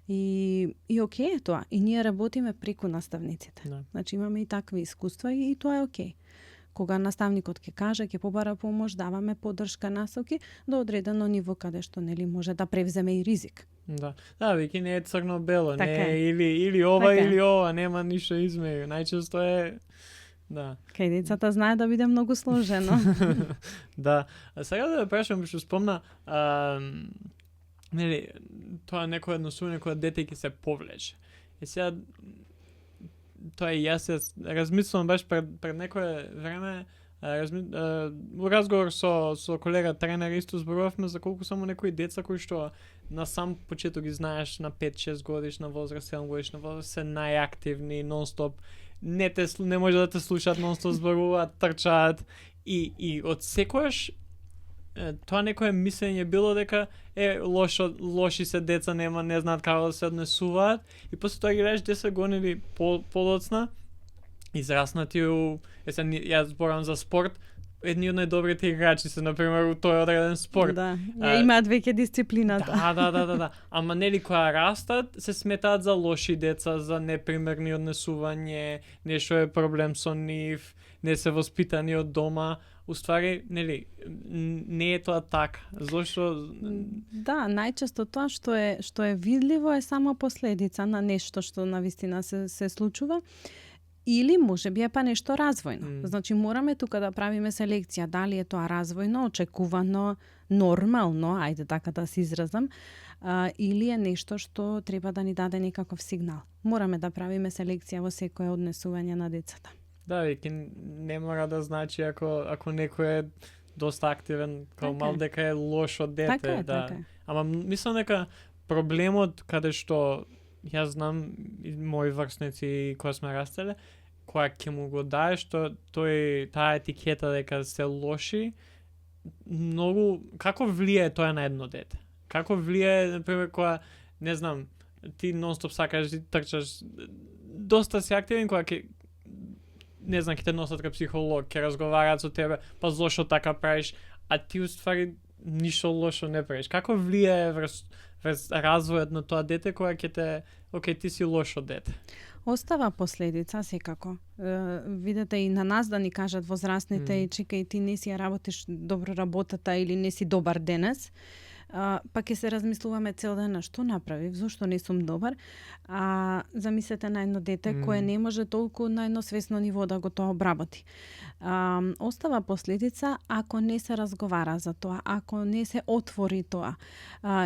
и окей е тоа. И ние работиме преку наставниците. Значи имаме и такви искуства и тоа е окей. Кога наставникот ќе каже, ќе побара помош, даваме поддршка, насоки до одредено ниво каде што, нели, може да превземе и ризик. Да, веќе не е црно-бело, не е или ова или ова, нема ништо измеѓу. Најчесто е Кај децата знае да биде многу сложено. Да. А сега да прашам што спомна, нели, тоа некој односување кога дете ќе се повлече. И сега тоа и јас размислувам баш пред некое време, во разговор со колега тренер исто зборувавме за колку само некои деца кои што на сам почеток ги знаеш на 5-6 годишна возраст, 7 годишна возраст се најактивни, нон-стоп, не може да те слушаат, нон-стоп зборуваат, трчаат и од секојаш тоа некое мислење било дека лоши се деца, не знаат како да се однесуваат, и после тоа ги гледаш 10 години подоцна израснати ја зборам за спорт, едни од најдобрите играчи се, например, у тој одреден спорт. Да, имаат веќе дисциплината. Да. Ама нели која растат, се сметаат за лоши деца, за непримерни однесување, нешто е проблем со нив, не се воспитани од дома. Уствари, нели, не е тоа така. Зошто? Да, најчесто тоа што е видливо е само последица на нешто што навистина се случува. Или може би е па нешто развојно. Значи мораме тука да правиме селекција, дали е тоа развојно, очекувано, нормално, ајде така да се изразам, или е нешто што треба да ни даде некаков сигнал. Мораме да правиме селекција во секое однесување на децата. Да, веќе не мора да значи ако некој е доста активен како мал дека е лошо дете. Така е. Ама мислам дека проблемот каде што јас знам и мои врсници кога сме растеле, која ќе му го даеш таа етикета дека се лоши, многу како влијае тоа на едно дете? Како влијае, например, кога не знам, ти нонстоп сакаш да трчаш, доста си активен, кога ќе не знам, ќе те носат кај психолог, ќе разговараат со тебе, па зошто така правиш, а ти уствари ништо лошо не правиш. Како влијае врз развојот на тоа дете кога ќе те, ти си лошо дете? Остава последица секако. Видете и на нас да ни кажат возрастните и чекај, ти не си ја работиш добро работата или не си добар денес. Па ќе се размислуваме цел ден што направив, зошто не сум добар. Замислете на едно дете кое не може толку на едно свесно ниво да го тоа обработи. Остава последица ако не се разговара за тоа, ако не се отвори тоа.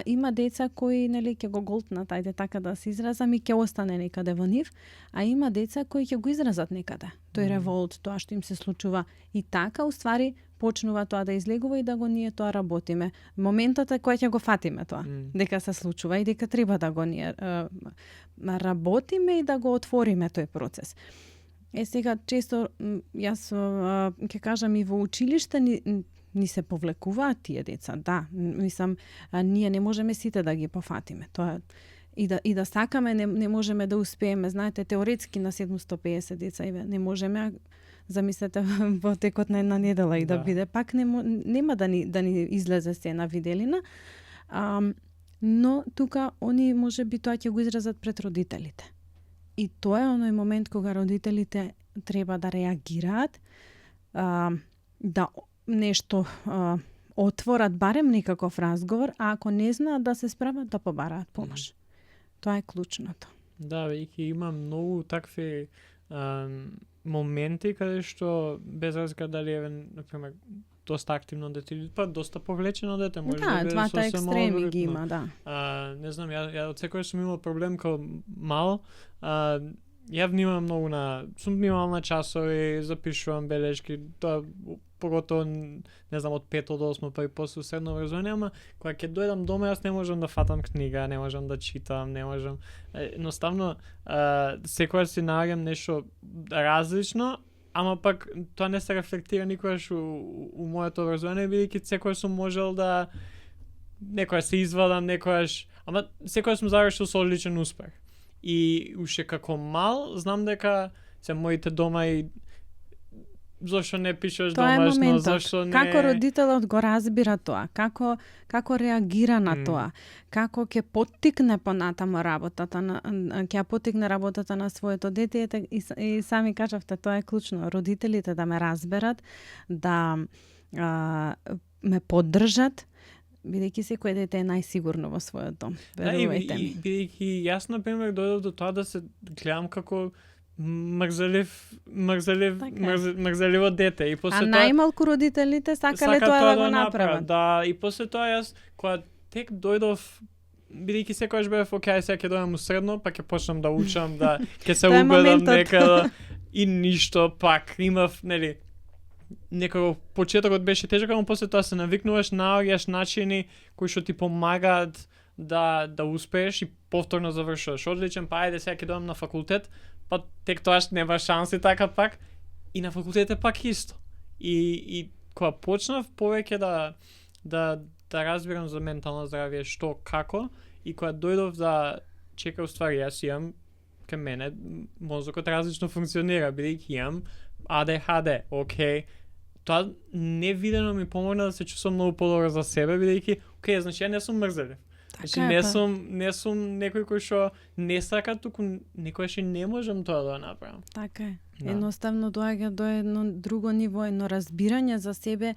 Има деца кои нели ќе го голтнат, ајде така да се изразам, и ќе остане некаде во нив, а има деца кои ќе го изразат некаде. Тој револт, тоа што им се случува, и така уствари почнува тоа да излегува и да го ние тоа работиме. Моментот е кој ќе го фатиме тоа, дека се случува и дека треба да го ние работиме и да го отвориме тој процес. Сега често јас ќе кажам и во училиште ни се повлекуваат тие деца. Да, мислам, ние не можеме сите да ги пофатиме. Тоа и да сакаме не можеме да успееме. Знаете, теоретски на 750 деца не можеме. Замислете во текот на една недела и да биде пак нема да ни излезе се на виделина. Но тука они може би тоа ќе го изразат пред родителите. И тоа е оној момент кога родителите треба да реагираат, да нешто отворат барем некаков разговор, а ако не знаат да се справат, да побараат помош. Тоа е клучното. Да, веќе има многу такви моменти каде што без разлика дали е, например, доста активно дете или па доста повлечено дете, може да биде двата екстреми ги има, да. Не знам, ја од секој сум имал проблем као мал, ја внимавам многу сум внимавал на часови, запишувам белешки, тоа поготово, не знам, од 5 до 8, па и после средно образование, ама кога ќе дојдам дома, јас не можам да фатам книга, не можам да читам, не можам. Едноставно, секоја си наоѓам нешто различно, ама пак тоа не се рефлектира никогаш у моето образование, бидејќи секој сум можел да некоја се извадам, ама секоја сум завршил со одличен успех. И уште како мал, знам дека се моите дома и зошто не пишеш домашно, зошто не... Како родителот го разбира тоа, како реагира на тоа, како ќе поттикне понатаму работата ќе поттикне работата на своето дете, и сами кажавте, тоа е клучно. Родителите да ме разберат, да ме поддржат, бидејќи секој дете е најсигурно во својот дом. Верувајте ми. Бидејќи јас, например, дојдов до тоа да се гледам како мрзеливо дете, и после тоа најмалку родителите сакале тоа да го направат. Да, и после тоа јас кога тек дојдов, бидејќи секогаш бев окей, сега ќе дојдам у средно, па ќе почнам да учам, да ќе се угледам некаде и ништо, пак имав, нели, некако почетокот беше тежок, ама после тоа се навикнуваш, наоѓаш начини кои што ти помагаат да успееш и повторно завршуваш одличен, па ајде сега ќе дојдам на факултет, па тек тоа што нема шанси така пак, и на факултет е пак исто. И кога почнав повеќе да разбирам за ментално здравје што, како, и кога дојдов да чека уствари, јас имам кај мене мозокот различно функционира, бидејќи имам ADHD, окей. Тоа невидено ми помогна да се чувствам многу подобро за себе, бидејќи, окей, значи ја не сум мрзелив. Значи не сум некој кој што не сака, туку некојаш и не можам тоа да направам. Така е. Да. Едноставно доаѓа до едно друго ниво, едно разбирање за себе,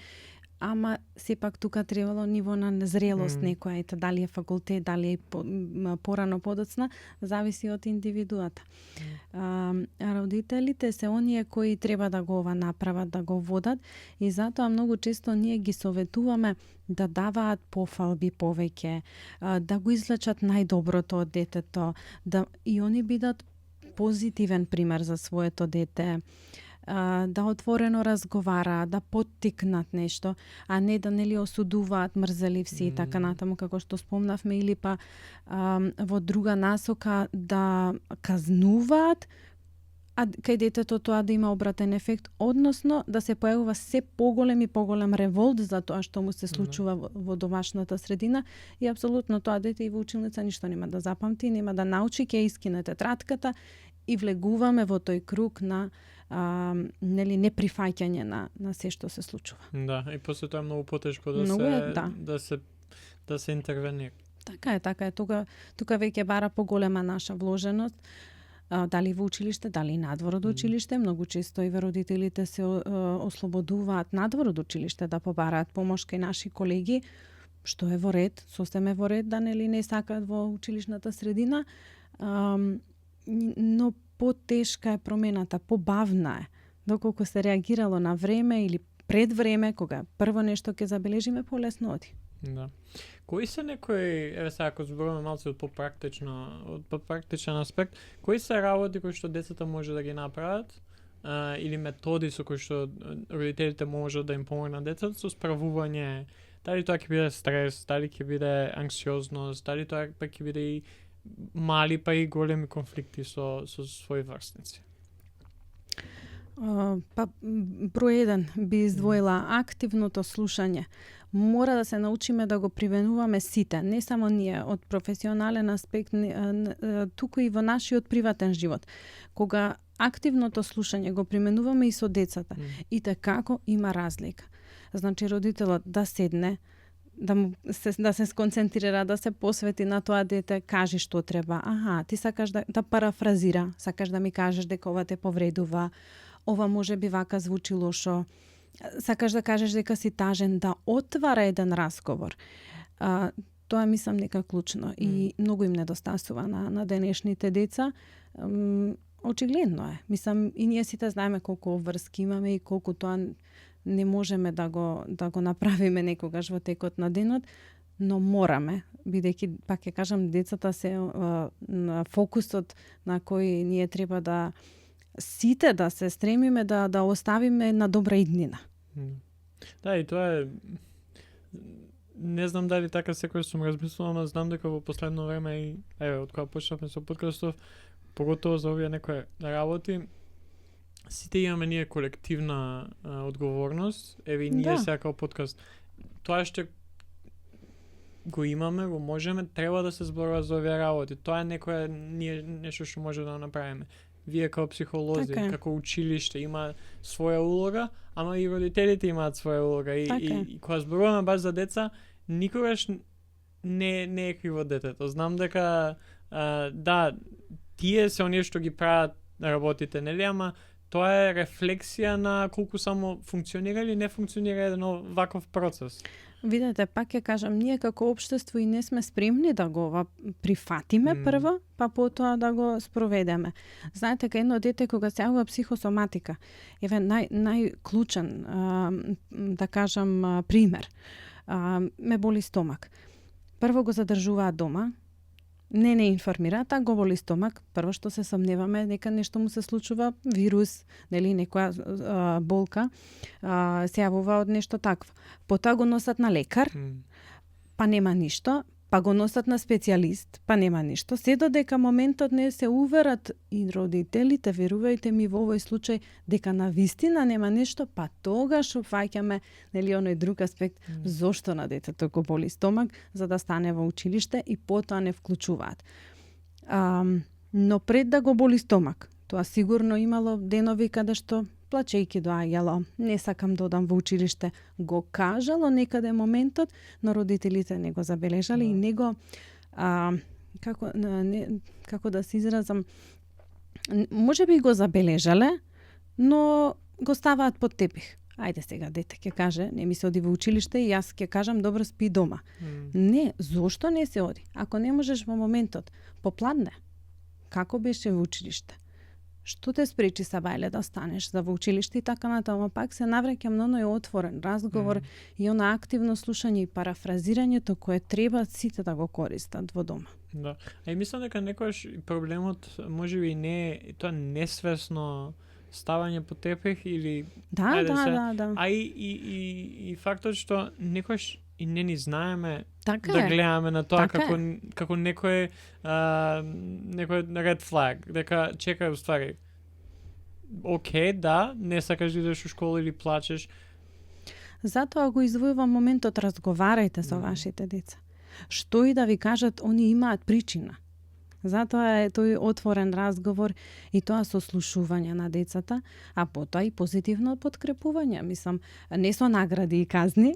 ама сепак тука требало ниво на незрелост некоја, ете, дали е факултет, дали е порано подоцна, зависи од индивидуата. Родителите се оние кои треба да го направат, да го водат, и затоа многу често ние ги советуваме да даваат пофалби повеќе, да го извлечат најдоброто од детето, да и они бидат позитивен пример за своето дете, да отворено разговараат, да поттикнат нешто, а не да нели осудуваат, мрзеливси и така натаму, како што спомнавме, или па во друга насока да казнуваат, а кај детето тоа да има обратен ефект, односно да се појавува се поголем и поголем револт за тоа што му се случува во домашната средина, и апсолутно тоа дете и во училница ништо нема да запамти, нема да научи, ќе искине тетратката и влегуваме во тој круг на нели неприфаќање на се што се случува. Да, и после тоа е многу потешко да се интервенира. Така е. Тука веќе бара поголема наша вложеност, дали во училиште, дали надвор од училиште. Многу често и родителите се ослободуваат надвор од училиште да побараат помош кај наши колеги, што е во ред, сосем е во ред да нели не сакаат во училишната средина, но потешка е промената, побавна е. Доколку се реагирало на време или пред време, кога прво нешто ќе забележиме, полесно оди. Да. Кои се некои, еве сега ако зборуваме малку од попрактичен аспект, кои се работи кои што децата може да ги направат, или методи со кои што родителите можат да им помогнат децата со справување, дали тоа ќе биде стрес, дали ќе биде анксиозност, дали тоа пак ќе биде и мали па и големи конфликти со своји врсници? Па број 1 би издвоила активното слушање. Мора да се научиме да го привенуваме сите, не само ние од професионален аспект, туку и во нашиот приватен живот. Кога активното слушање го применуваме и со децата, и како има разлика. Значи родителот да седне, да се сконцентрира, да се посвети на тоа дете, кажи што треба. Аха, ти сакаш да парафразира, сакаш да ми кажеш дека ова те повредува, ова може би вака звучи лошо, сакаш да кажеш дека си тажен, да отвара еден разговор. Тоа мислам дека клучно и многу им недостасува на денешните деца. Очигледно е. Мислам, и ние сите знаеме колку врски имаме и колку тоа не можеме да го направиме некогаш во текот на денот, но мораме, бидејќи, пак ќе кажам, децата се на фокусот на кој ние треба да сите да се стремиме да оставиме на добра иднина. Да, и тоа е, не знам дали така секој сум размислувал, но знам дека во последно време и од кога почнавме со подкастов, поготово за овие некои работи, сите имаме ние колективна одговорност. Еве и ние сега како подкаст, тоа што го имаме, го можеме, треба да се зборува за овие работи. Тоа е нешто што може да направиме. Вие како психолози, како училиште има своја улога, ама и родителите имаат своја улога. И кога зборуваме баш за деца, никогаш не е криво детето. Знам дека да, тие се оние што ги прават работите, нели, ама тоа е рефлексија на колку само функционира или не функционира еден ваков процес. Видете, пак ќе кажам, ние како општество и не сме спремни да го прифатиме прво, па потоа да го спроведеме. Знаете, кај едно дете кога се јавува психосоматика, еве најклучен, да кажам, пример, ме боли стомак. Прво го задржуваат дома, не информираат, а го боли стомак. Прво што се сомневаме дека нешто му се случува, вирус, нели, некоја болка, се јавува од нешто такво. Потоа го носат на лекар, па нема ништо, па го носат на специјалист, па нема ништо. Се додека моментот не се уверат и родителите, верувајте ми во овој случај, дека на вистина нема ништо, па тогаш опфаќаме нели оној друг аспект, зошто на детето го боли стомак, за да стане во училиште и потоа не вклучуваат. Но пред да го боли стомак, тоа сигурно имало денови каде што плачејки доаѓало, не сакам да одам во училиште, го кажало некаде моментот, но родителите не го забележале и не го како да се изразам, може би го забележале, но го ставаат под тепих. Ајде сега дете ќе каже, не ми се оди во училиште и јас ќе кажам добро спи дома. Не, зошто не се оди? Ако не можеш во моментот, попладне. Како беше во училиште? Што те спречи Сабајле да станеш за во училиште и така натаму, пак се навраќам на оној отворен разговор и она активно слушање и парафразирањето кое треба сите да го користат во дома. Да. А и мислам дека некојаш проблемот можеби не тоа несвесно ставање по тепех или Да. А и фактот што некојаш и не ни знаеме Така да е. гледаме на тоа Така како некој red flag, дека чекај уствари. Океј, да, не сакаш да идеш у школа или плачеш. Затоа го извојува моментот, разговарајте со вашите деца. Што и да ви кажат, они имаат причина. Затоа е тој отворен разговор и тоа сослушување на децата, а потоа и позитивно подкрепување. Мислам, не со награди и казни,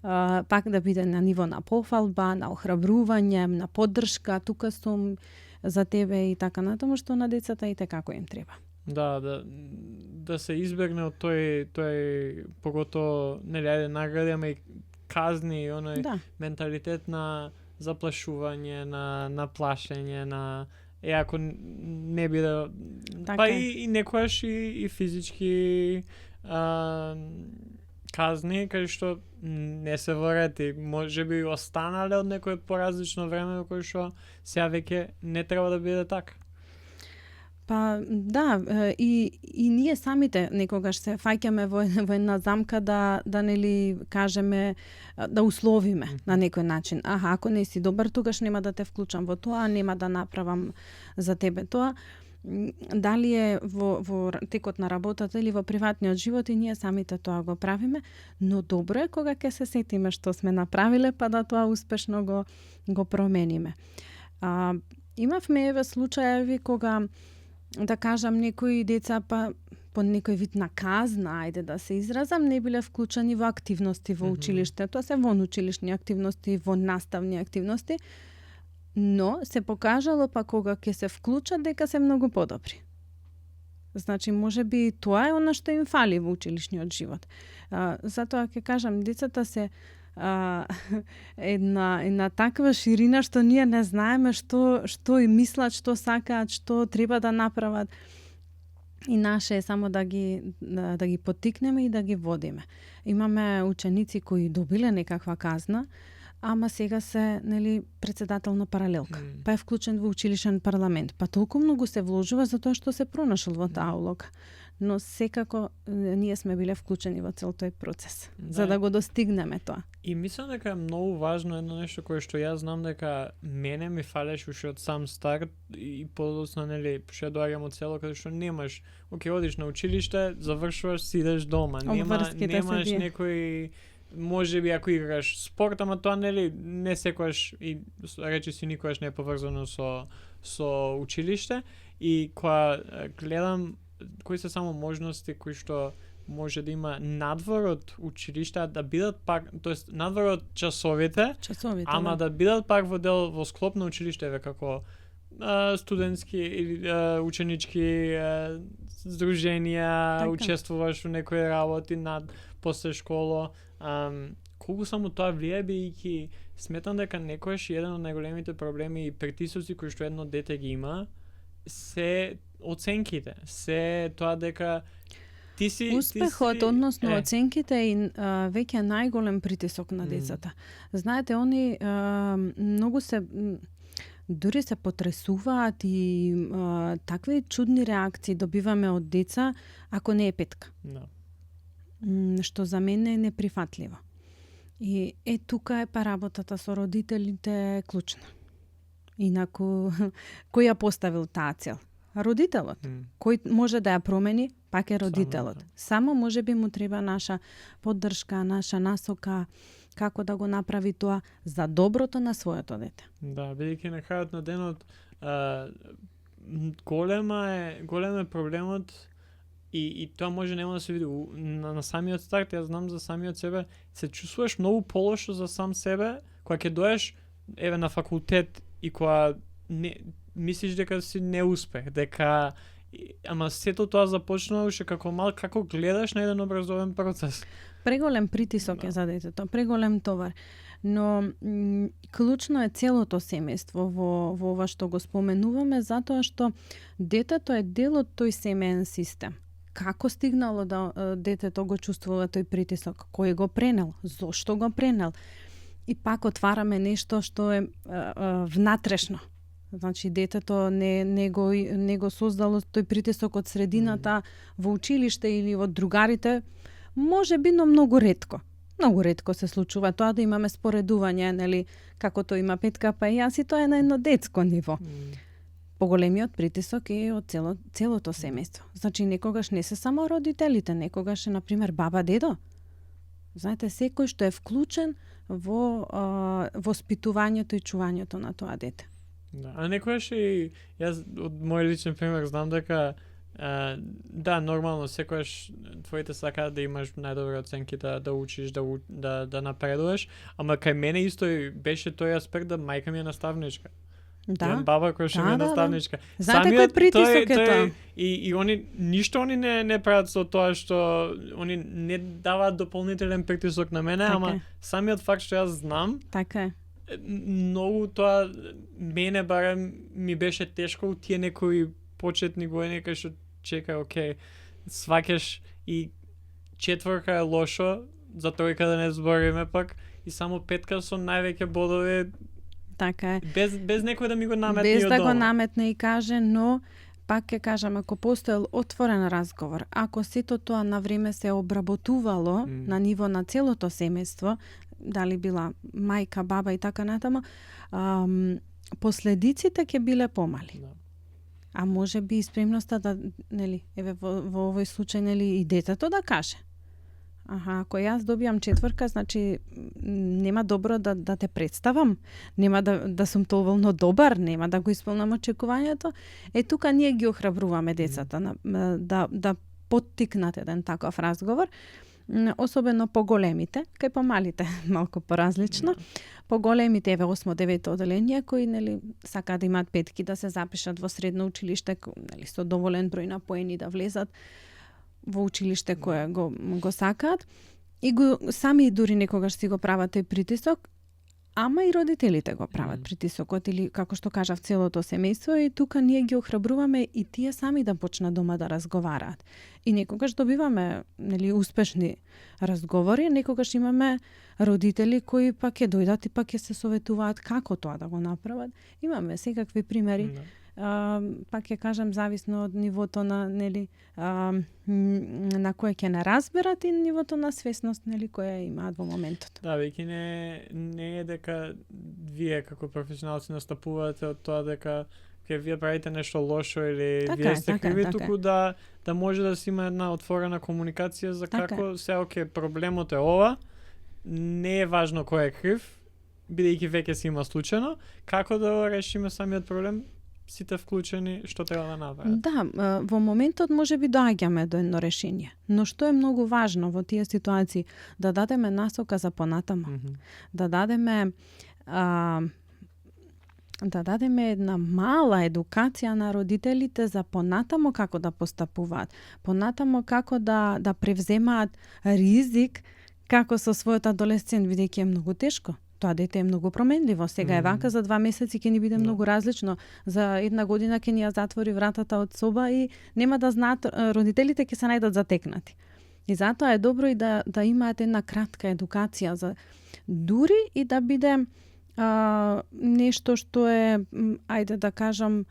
пак да биде на ниво на пофалба, на охрабрување, на поддршка, тука сум за тебе и така натаму, што на децата и како им треба. Да се избегне од тој погото нели награди, ама и казни, оној менталитет на заплашување, на плашење, на ако не биде па и некојаш и физички казни кај што не се ворети, можеби останале од некој поразлично време кој што сега веќе не треба да биде така. Па да, и ние самите некогаш се фаќаме во една замка да нели кажеме, да условиме на некој начин. Ако не си добар, тогаш нема да те вклучам во тоа, нема да направам за тебе тоа. Дали е во текот на работата или во приватниот живот, и ние самите тоа го правиме, но добро е кога ќе се сетиме што сме направиле, па да тоа успешно го промениме. Имавме еве случаеви кога, да кажам, некои деца па по некој вид на казна, ајде да се изразам, не биле вклучени во активности во училиште. Тоа се вонучилишни активности, во наставни активности, но се покажало па кога ќе се вклучат дека се многу подобри. Значи, може би тоа е она што им фали во училишниот живот. Затоа ќе кажам, децата се една таква ширина што ние не знаеме што и мислат, што сакаат, што треба да направат. И наше е само да ги поттикнеме и да ги водиме. Имаме ученици кои добиле некаква казна, ама сега се нели председател на паралелка. Па е вклучен во училишен парламент. Па толку многу се вложува за тоа што се пронашол во таа улога. Но секако ние сме биле вклучени во цел тој процес, за да го достигнеме тоа. И мислам дека е многу важно едно нешто кое што јас знам дека мене ми фалеше уште од сам старт и подоцна нели што доаѓам од село каде што немаш, одиш на училиште, завршуваш, си идеш дома, немаш некој, можеби ако играш спорт, ама тоа нели не секогаш и речи си никогаш не е поврзано со училиште, и кога гледам кои се само можности кои што може да има надвор од училиште, да бидат пак, тоест надвор од часовите, ама да бидат пак во склоп на училиште, како студентски или ученички здруженија, учествуваш во некои работи после школа. Колку само тоа влијае, бидејќи сметам дека некојаш еден од најголемите проблеми и притисоци кои што едно дете ги има се оценките, се тоа дека успехот, односно оценките и веќе најголем притисок на децата. Знаете, они многу се дури се потресуваат и такви чудни реакции добиваме од деца ако не е петка. Што за мене е неприфатливо. И тука е па работата со родителите е клучна. Инаку, кој ја поставил таа цел? Родителот. Кој може да ја промени, пак е родителот. Само може би му треба наша поддршка, наша насока, како да го направи тоа за доброто на своето дете. Да, бидејќи на крајот на денот голем е проблемот и тоа може нема да се види на самиот старт. Јас знам за самиот себе, се чувствуваш многу полошо за сам себе кога ќе доеш на факултет и кога мислиш дека си неуспех, дека ама сето тоа започнува уште како гледаш на еден образовен процес. Преголем притисок е за детето, преголем товар. Но клучно е целото семејство во ова што го споменуваме, затоа што детето е дел од тој семеен систем. Како стигнало да детето го чувствува тој притисок? Кој го пренел? Зошто го пренел? И пак отвараме нешто што е внатрешно. Значи детето не го создало тој притисок од средината во училиште или од другарите, може би, но многу ретко. Многу ретко се случува тоа да имаме споредување, нели, како тоа има Петка, па и јас, и тоа е на едно детско ниво. Поголемиот притисок е од целото семејство. Значи некогаш не се само родителите, некогаш е, например, баба, дедо. Знаете, секој што е вклучен во воспитувањето и чувањето на тоа дете. Да, а некојаш и јас од мој личен пример знам дека да, нормално секојаш твоите сакаат да имаш најдобри оценки, да учиш, да напредуваш, ама кај мене исто беше тој аспект да мајка ми е наставничка. Да. Баба која што ми е наставничка. Знаете кој притисок е тоа? И они ништо не прават со тоа што они не даваат дополнителен притисок на мене, ама самиот факт што јас знам. Така е. Многу тоа мене барем ми беше тешко у тие некои почетни години кај што чека, окей, сваќаш и 4 е лошо, за тројка да не збориме пак, и само 5 со највеќе бодови. Така е. Без некој да ми го наметне. Без да го наметне и каже, но пак ќе кажам, ако постоел отворен разговор, ако сето тоа на време се обработувало на ниво на целото семејство, дали била мајка, баба и така натаму, последиците ќе биле помали. Да. А може би и спремноста да, нели, еве во овој случај, нели, и детето да каже. Ако јас добијам 4, значи нема добро да те представам, нема да сум доволно добар, нема да го исполнам очекувањето. Тука ние ги охрабруваме децата да поттикнат еден таков разговор, особено поголемите, кај помалите малку поразлично. Поголемите, еве 8-9 оделенија кои, нели, сакаат да имаат 5 да се запишат во средно училиште, нели, со доволен број на поени да влезат во училиште кое го сакаат, и го сами дури некогаш си го прават тој притисок, ама и родителите го прават притисокот, или како што кажав, целото семејство, и тука ние ги охрабруваме и тие сами да почнат дома да разговараат. И некогаш добиваме, нели, успешни разговори, некогаш имаме родители кои пак ќе дојдат и пак ќе се советуваат како тоа да го направат. Имаме секакви примери. Пак ќе кажам, зависно од нивото на, нели, на кое ќе не разберат, и нивото на свесност, нели, која имаат во моментот. Да, веќе не е дека вие како професионалци настапувате од тоа дека ќе вие правите нешто лошо или вие сте криви, туку да може да се има една отворена комуникација за како се оке, проблемот е ова, не е важно кој е крив, бидејќи веќе се има случајно, како да решиме самиот проблем, сите вклучени, што треба да направат. Да, во моментот може би доаѓаме до едно решение, но што е многу важно во тие ситуации, да дадеме насока за понатамо, да дадеме една мала едукација на родителите за понатамо како да постапуваат, понатамо како да превземаат ризик како со својот адолесцент, бидејќи е многу тешко. Тоа дете е многу променливо. Сега е вака, за 2 месеци ќе ни биде многу различно. За 1 година ќе ни ја затвори вратата од соба и нема да знаат, родителите ќе се најдат затекнати. И затоа е добро и да имаат една кратка едукација, за дури и да биде нешто што е, ајде да кажам,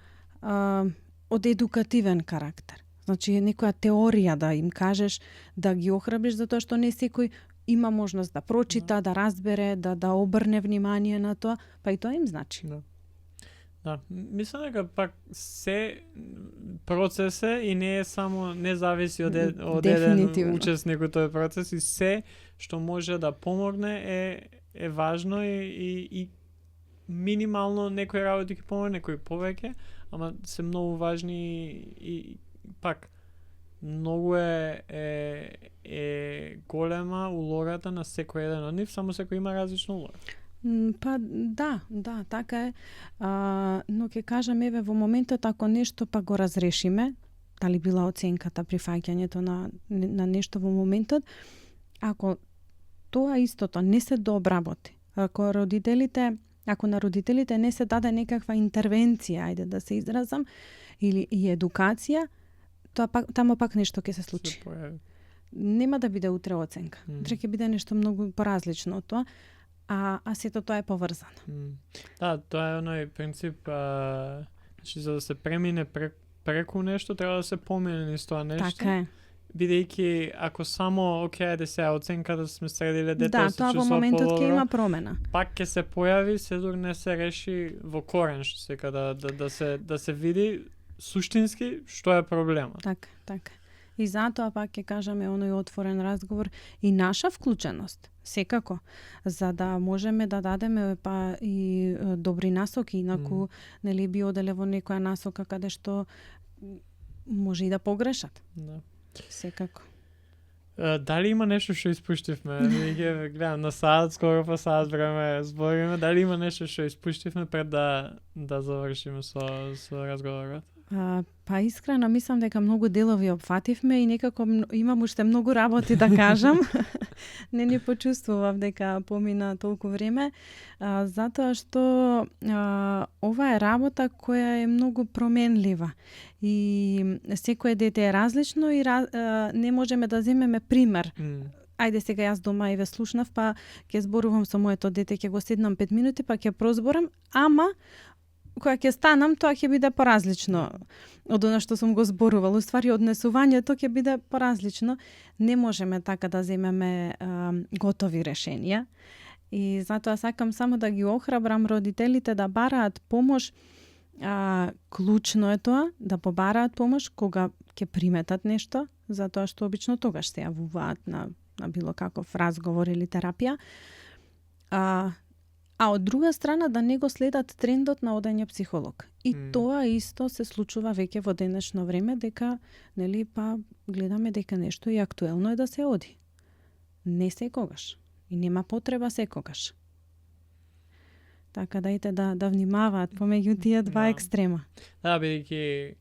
од едукативен карактер. Значи, некоја теорија да им кажеш, да ги охрабриш, затоа што не секој има можност да прочита, да разбере, да обрне внимание на тоа, па и тоа им значи. Да, мислам дека пак се процес е и не е само, не зависи од еден учесник од тој процес, и се што може да помогне е важно и минимално некои работи ќе помогне, некои повеќе, ама се многу важни и пак многу е голема улогата на секој еден од нив, само секој има различна улога. Па да, така е. Но ќе кажам, еве, во моментот ако нешто па го разрешиме, дали била оценката, прифаќањето на нешто во моментот, ако тоа истото не се дообработи, ако на родителите не се даде некаква интервенција, ајде да се изразам, или и едукација, тамо пак нешто ќе се случи. Нема да биде утре оценка. Утре ќе биде нешто многу поразлично од тоа. А сето тоа е поврзано. Да, тоа е оној принцип, значи за да се премине преку нешто, треба да се помине низ тоа нешто. Така е. Бидејќи ако само да се оценката сме средиле дете, да, тоа во моментот ќе има промена. Пак ќе се појави, седур не се реши во корен, што сека да се види суштински што е проблемот. Така. И затоа пак ќе кажаме оној отворен разговор и наша вклученост, секако, за да можеме да дадеме па и добри насоки, инаку нели би оделе во некоја насока каде што може и да погрешат. Да. Секако. Дали има нешто што испуштивме? Ќе гледам на саат, скоро па саат време збориме. Дали има нешто што испуштивме пред да завршиме со разговорот? Па искрено мислам дека многу делови опфативме и некако имам уште многу работи да кажам. Не ни почувствував дека помина толку време, затоа што ова е работа која е многу променлива и секое дете е различно и не можеме да земеме пример. Ајде сега јас дома и ве слушнав, па ќе зборувам со моето дете, ќе го седнам 5 минути, па ќе прозборам, ама кога ќе станам, тоа ќе биде поразлично од она што сум го зборувал. Уствари, однесувањето ќе биде поразлично. Не можеме така да земеме готови решенија. И затоа сакам само да ги охрабрам родителите да бараат помош. Клучно е тоа, да побараат помош кога ќе приметат нешто, затоа што обично тогаш се јавуваат на било каков разговор или терапија. А од друга страна да не го следат трендот на одење психолог. И тоа исто се случува веќе во денешно време, дека нели па гледаме дека нешто е актуелно е да се оди. Не секогаш. И нема потреба секогаш. Така дајте да внимаваат помеѓу тие два екстрема. Да, бидејќи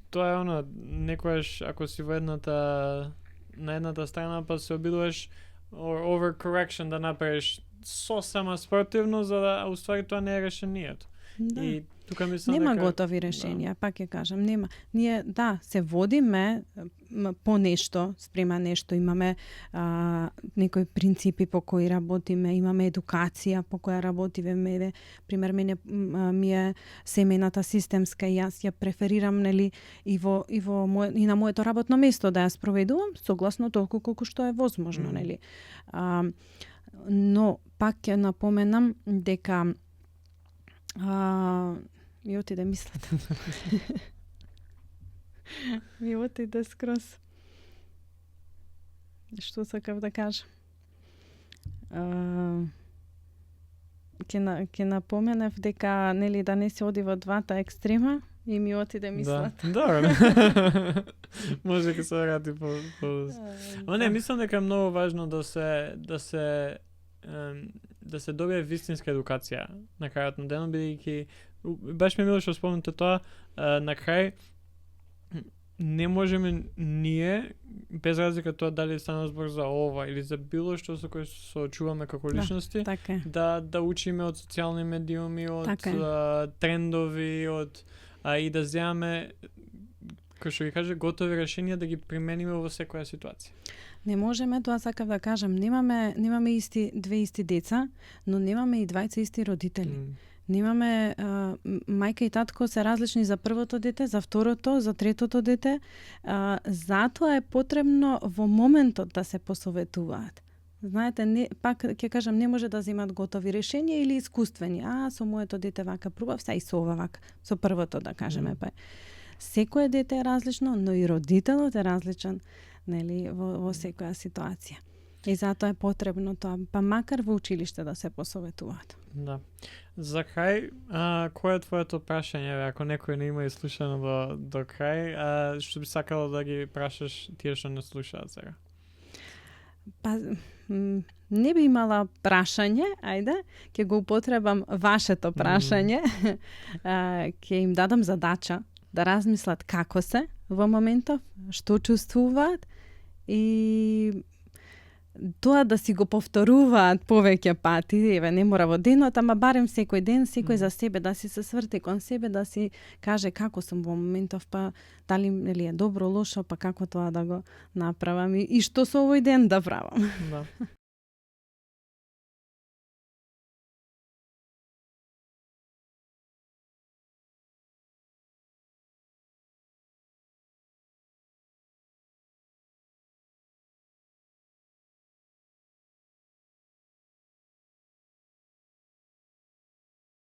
тоа е оно, некојаш ако си во на едната страна па се обидуваш overcorrection да направиш сосема спротивно, за да уствари тоа не е решението. Да. И тука мислам нема дека готови решенија, пак ќе кажам, нема. Ние се водиме по нешто, спрема нешто, имаме некои принципи по кои работиме, имаме едукација по која работиме, пример мене ми е семејната системска и јас ја преферирам нели и на моето работно место да ја спроведувам согласно толку колку што е возможно, нели. Но пак ќе напоменам дека ми отиде мислата. Ми отиде скроз. Што сакав да кажам? Ќе напоменев дека нели да не се оди во двата екстрема и ми отиде мислата. Да. Може ќе се врати по. Но не, мислам дека е многу важно да се добие вистинска едукација на крајот на денот, бидејќи баш ми мило што спомнете тоа, на крај не можеме ние, без разлика тоа дали стана збор за ова или за било што со кој се очуваме како личности, да учиме од социјални медиуми, од трендови, и да земаме, кој што ги каже, готови решенија да ги примениме во секоја ситуација. Не можеме, тоа сакав да кажам, немаме две исти деца, но немаме и двајца исти родители. Немаме мајка и татко се различни за првото дете, за второто, за третото дете. Затоа е потребно во моментот да се посоветуваат. Знаете, пак ќе кажам, не може да земат готови решенија или искуствени. Со моето дете вака пробав, и со ова вака, со првото да кажеме. Па секое дете е различно, но и родителот е различен, нели, во секоја ситуација. И затоа е потребно тоа, па макар во училиште да се посоветуваат. Да. За крај, кој е твоето прашање, ако некој не има изслушано до крај, што би сакала да ги прашаш тие што не слушаат сега? Па, не би имала прашање, ајде, ќе го употребам вашето прашање, ќе им дадам задача да размислат како се во моментов, што чувствуваат и тоа да си го повторуваат повеќе пати, еве не мора во денот, ама барем секој ден, секој за себе да си се сврти кон себе, да си каже како сум во моментов, па дали нели е добро, лошо, па како тоа да го направам и што со овој ден да правам. Да.